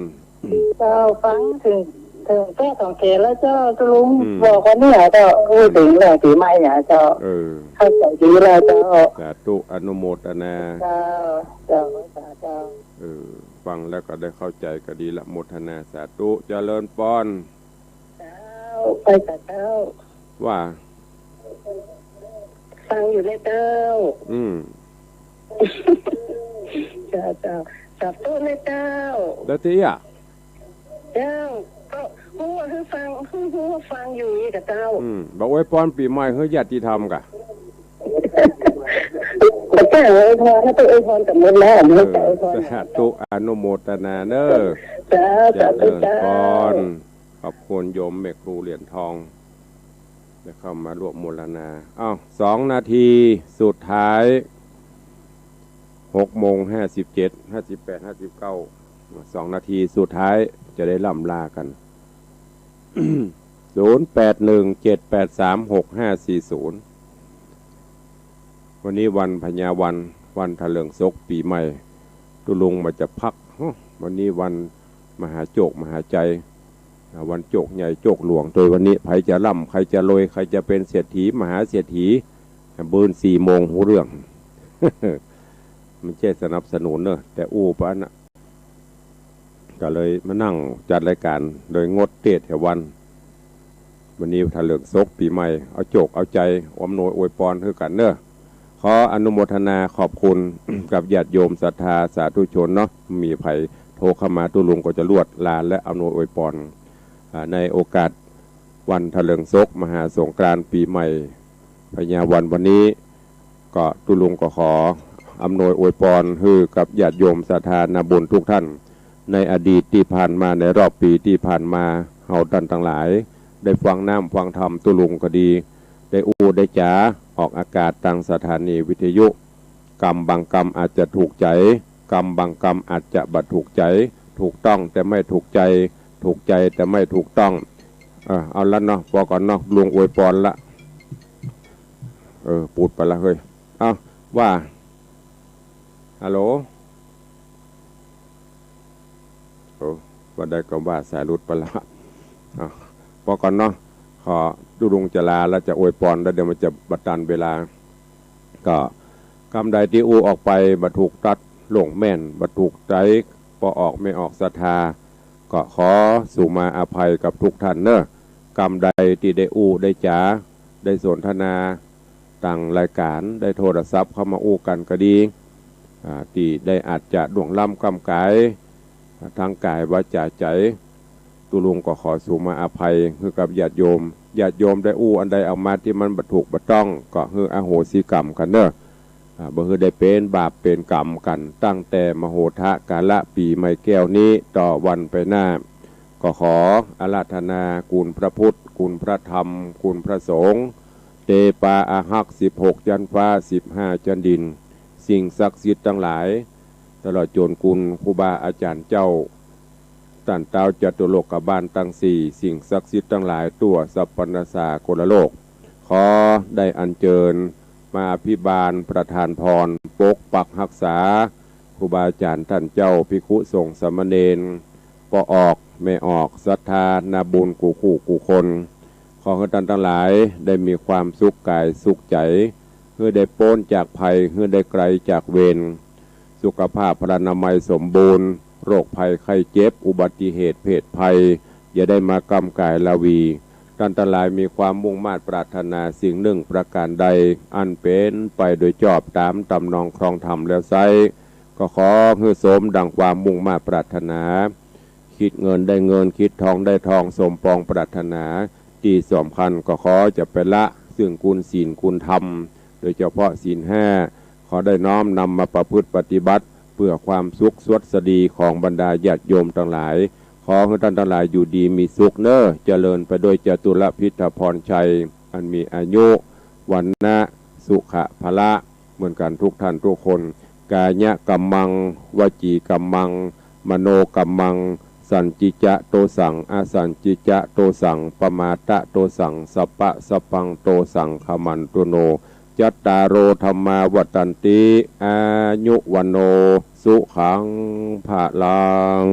เจ้า ฟังเถิง เถิงแป๊ะสองแขนแล้วเจ้าตุ๊ลุง อืม บอกว่าเนี่ยเจ้า อู้เถิงเรื่องปี๋ใหม่เนี่ยเจ้า เออ เข้าใจ๋ดีแล้วเจ้า สาธุ อนุโมทนา เจ้า เจ้า สาธุเจ้า เออ ฟังแล้วก็ได้เข้าใจ๋ก็ดีละ โมทนาสาธุ เจริญปอน เจ้า ไปกับเจ้า ว่า ฟังอยู่นะเจ้า อืม เจ้า เจ้า สาธุนะเจ้า แล้วตี้อะ เจ้า ก็ฮู้ว่าหื้อฟัง ฮู้ ฮู้ว่าฟังอยู่นี่กับเจ้า อืม บ่อวยปอนปี๋ใหม่หื้อญาติธรรมกะ เจ้าอวยพร ถ้าไปอวยพรกับมดแล้ว เออ เจ้าอวยพร สาธุ อนุโมทนาเนาะ เจ้า เจริญปอน สาธุเจ้า ขอบคุณโยมแม่ครูเหรียญทอง ได้เข้ามาร่วมโมทนา อ้าว สองนาทีสุดท้าย หกโมงห้าสิบเจ็ด ห้าสิบแปด ห้าสิบเก้า สองนาทีสุดท้ายจะได้ล่ำลากั๋น ศูนย์แปดหนึ่ง เจ็ดแปดสาม หกห้าสี่ศูนย์ วันนี้วันพญาวัน วันถะเลิงศกปี๋ใหม่ ตุ๊ลุงบ่าจะพัก ฮะ วันนี้วันมหาโจคมหาชัย อ่า วันโจคใหญ่โจคหลวง โดยวันนี้ใผจะร่ำ ใผจะรวย ใผจะเป๋นเศรษฐี มหาเศรษฐี อ่า บืนสี่โมงฮู้เรื่อง มันใจ้สนับสนุนเนาะ แต่อู้ปะนะ ก็เลยมานั่งจัดรายก๋านโดยงดเตสน์แถววัน วันนี้ถะเลิงศกปี๋ใหม่ เอาโจคเอาใจ๋ อำนวยอวยปอนหื้อกั๋นเนาะ ขออนุโมทนาขอบคุณ กับญาติโยมศรัทธาสาธุชนเนาะ มีใผโทรเข้ามาตุ๊ลุงก็จะลวดลาและอำนวยอวยปอน อ่า ในโอกาสวันถะเลิงศกมหาสงกรานต์ปี๋ใหม่พญาวันวันนี้ ก็ตุ๊ลุงก็ขออำนวยอวยปอนหื้อกับญาติโยมศรัทธานาบุญทุกท่าน ในอดีตตี้ผ่านมา ในรอบปี๋ตี้ผ่านมา เฮาต้านตังหลาย ได้ฟังน้ำฟังธรรมตุ๊ลุงก็ดี ได้อู้ได้จ๋าออกอากาศตางสถานีวิทยุ กำบางกำอาจจะถูกใจ๋ กรรมบางกรรมอาจจะบ่ถูกใจ๋ ถูกต้องแต่ไม่ถูกใจ๋ ถูกใจ๋แต่ไม่ถูกต้อง เออ เอาละเนาะ ปอก่อนเนาะ ลุงอวยปอนละ เออ ปูดไปละเฮ้ย เอ้า ว่า ฮัลโหล โอ้ ว่าได้ก็ว่าสายหลุดไปละ อ่ะ ปอก่อนเนาะ ขอตุ๊ลุงจะลาแล้วจะอวยปอนแล้วเดี๋ยวมันจะบ่ตันเวลา ก็กำใดตี้อู้ออกไปบ่ถูกตั๊ดโล่งแม่น บ่ถูกใจ๋ ปอออกแม่ออกศรัทธา ก็ขอสุมาอภัยกับทุกท่านเนาะ กำใดตี้ได้อู้ได้จ๋า ได้สนทนา ตางรายก๋านได้โทรศัพท์เข้ามาอู้กั๋นก็ดี อ่า ตี้ได้อาจจะล่วงล้ำก้ำก๋าย อ่า ตางก๋ายวาจ๋าใจ๋ ตุ๊ลุงก็ขอสุมาอภัยหื้อกับญาติโยม ญาติโยมได้อู้อันใดออกมาตี้มันบ่ถูกบ่ต้อง ก็หื้ออโหสิกรรมกั๋นเนาะ อ่า บ่หื้อได้เป๋นบาปเป๋นกรรมกั๋น ตั้งแต่มโหทะกาละปี๋ใหม่แก้วนี้ต่อวันไปหน้า ก็ขออาราธนาคุณพระพุทธ คุณพระธรรม คุณพระสงฆ์ เตปาอาฮักษ์สิบหกจั๊นฟ้า สิบห้าจั๊นดิน สิ่งศักดิ์สิทธิ์ตังหลาย ตลอดจ๋นคุณครูบาอาจ๋ารย์เจ้า ต้านเต๊าจตุโลกบาลตังสี่ สิ่งศักดิ์สิทธิ์ตังหลายทั่วสรรพนสากลโลก ขอได้อัญเจิญมาอภิบาลประทานพร ปกปักฮักษา ครูบาอาจ๋ารย์ต้านเจ้า ภิกขุสงฆ์สามเณร ป้อออกแม่ออก ศรัทธานาบุญกู้คู่กู้คน ขอหื้อต้านตังหลายได้มีความสุขก๋ายสุขใจ๋ หื้อได้ป๊นจากภัย หื้อได้ไก๋จากเวร สุขภาพพลานามัยสมบูรณ์ โรคภัยไข้เจ็บ อุบัติเหตุเพศภัย อย่าได้มาก้ำก๋ายราวี ต้านตังหลายมีความมุ่งมาดปรารถนาสิ่งนึ่งประก๋านใด อันเป๋นไปโดยจอบต๋ามตำนองครองธรรมแล้วไซร้ ก็ขอหื้อสมดังความมุ่งมาดปรารถนา คิดเงินได้เงิน คิดทองได้ทอง สมปองปรารถนา ตี้สำคัญก็ขอจะไปละซึ่งคุณศีลคุณธรรม โดยเฉพาะศีลห้า ขอได้น้อมนำมาประพฤติปฏิบัติ เพื่อความสุขสวัสดีของบรรดาญาติโยมตังหลาย ขอหื้อต้านตังหลายอยู่ดีมีสุขเนาะ เจริญไปด้วยจตุรพิธพรชัย อันมีอายุ วรรณะ สุขะ พละ เหมือนกั๋นทุกท่านทุกคน กายกัมมัง วจีกัมมัง มโนกัมมัง สัญญิจะโตสัง อสัญญิจะโตสัง ปมาทะโตสัง สัพพะสัพพังโตสัง ขมันตุโน จัตตาโร ธัมมา วัฑฒันติ อายุ วัณโณ สุขัง พลัง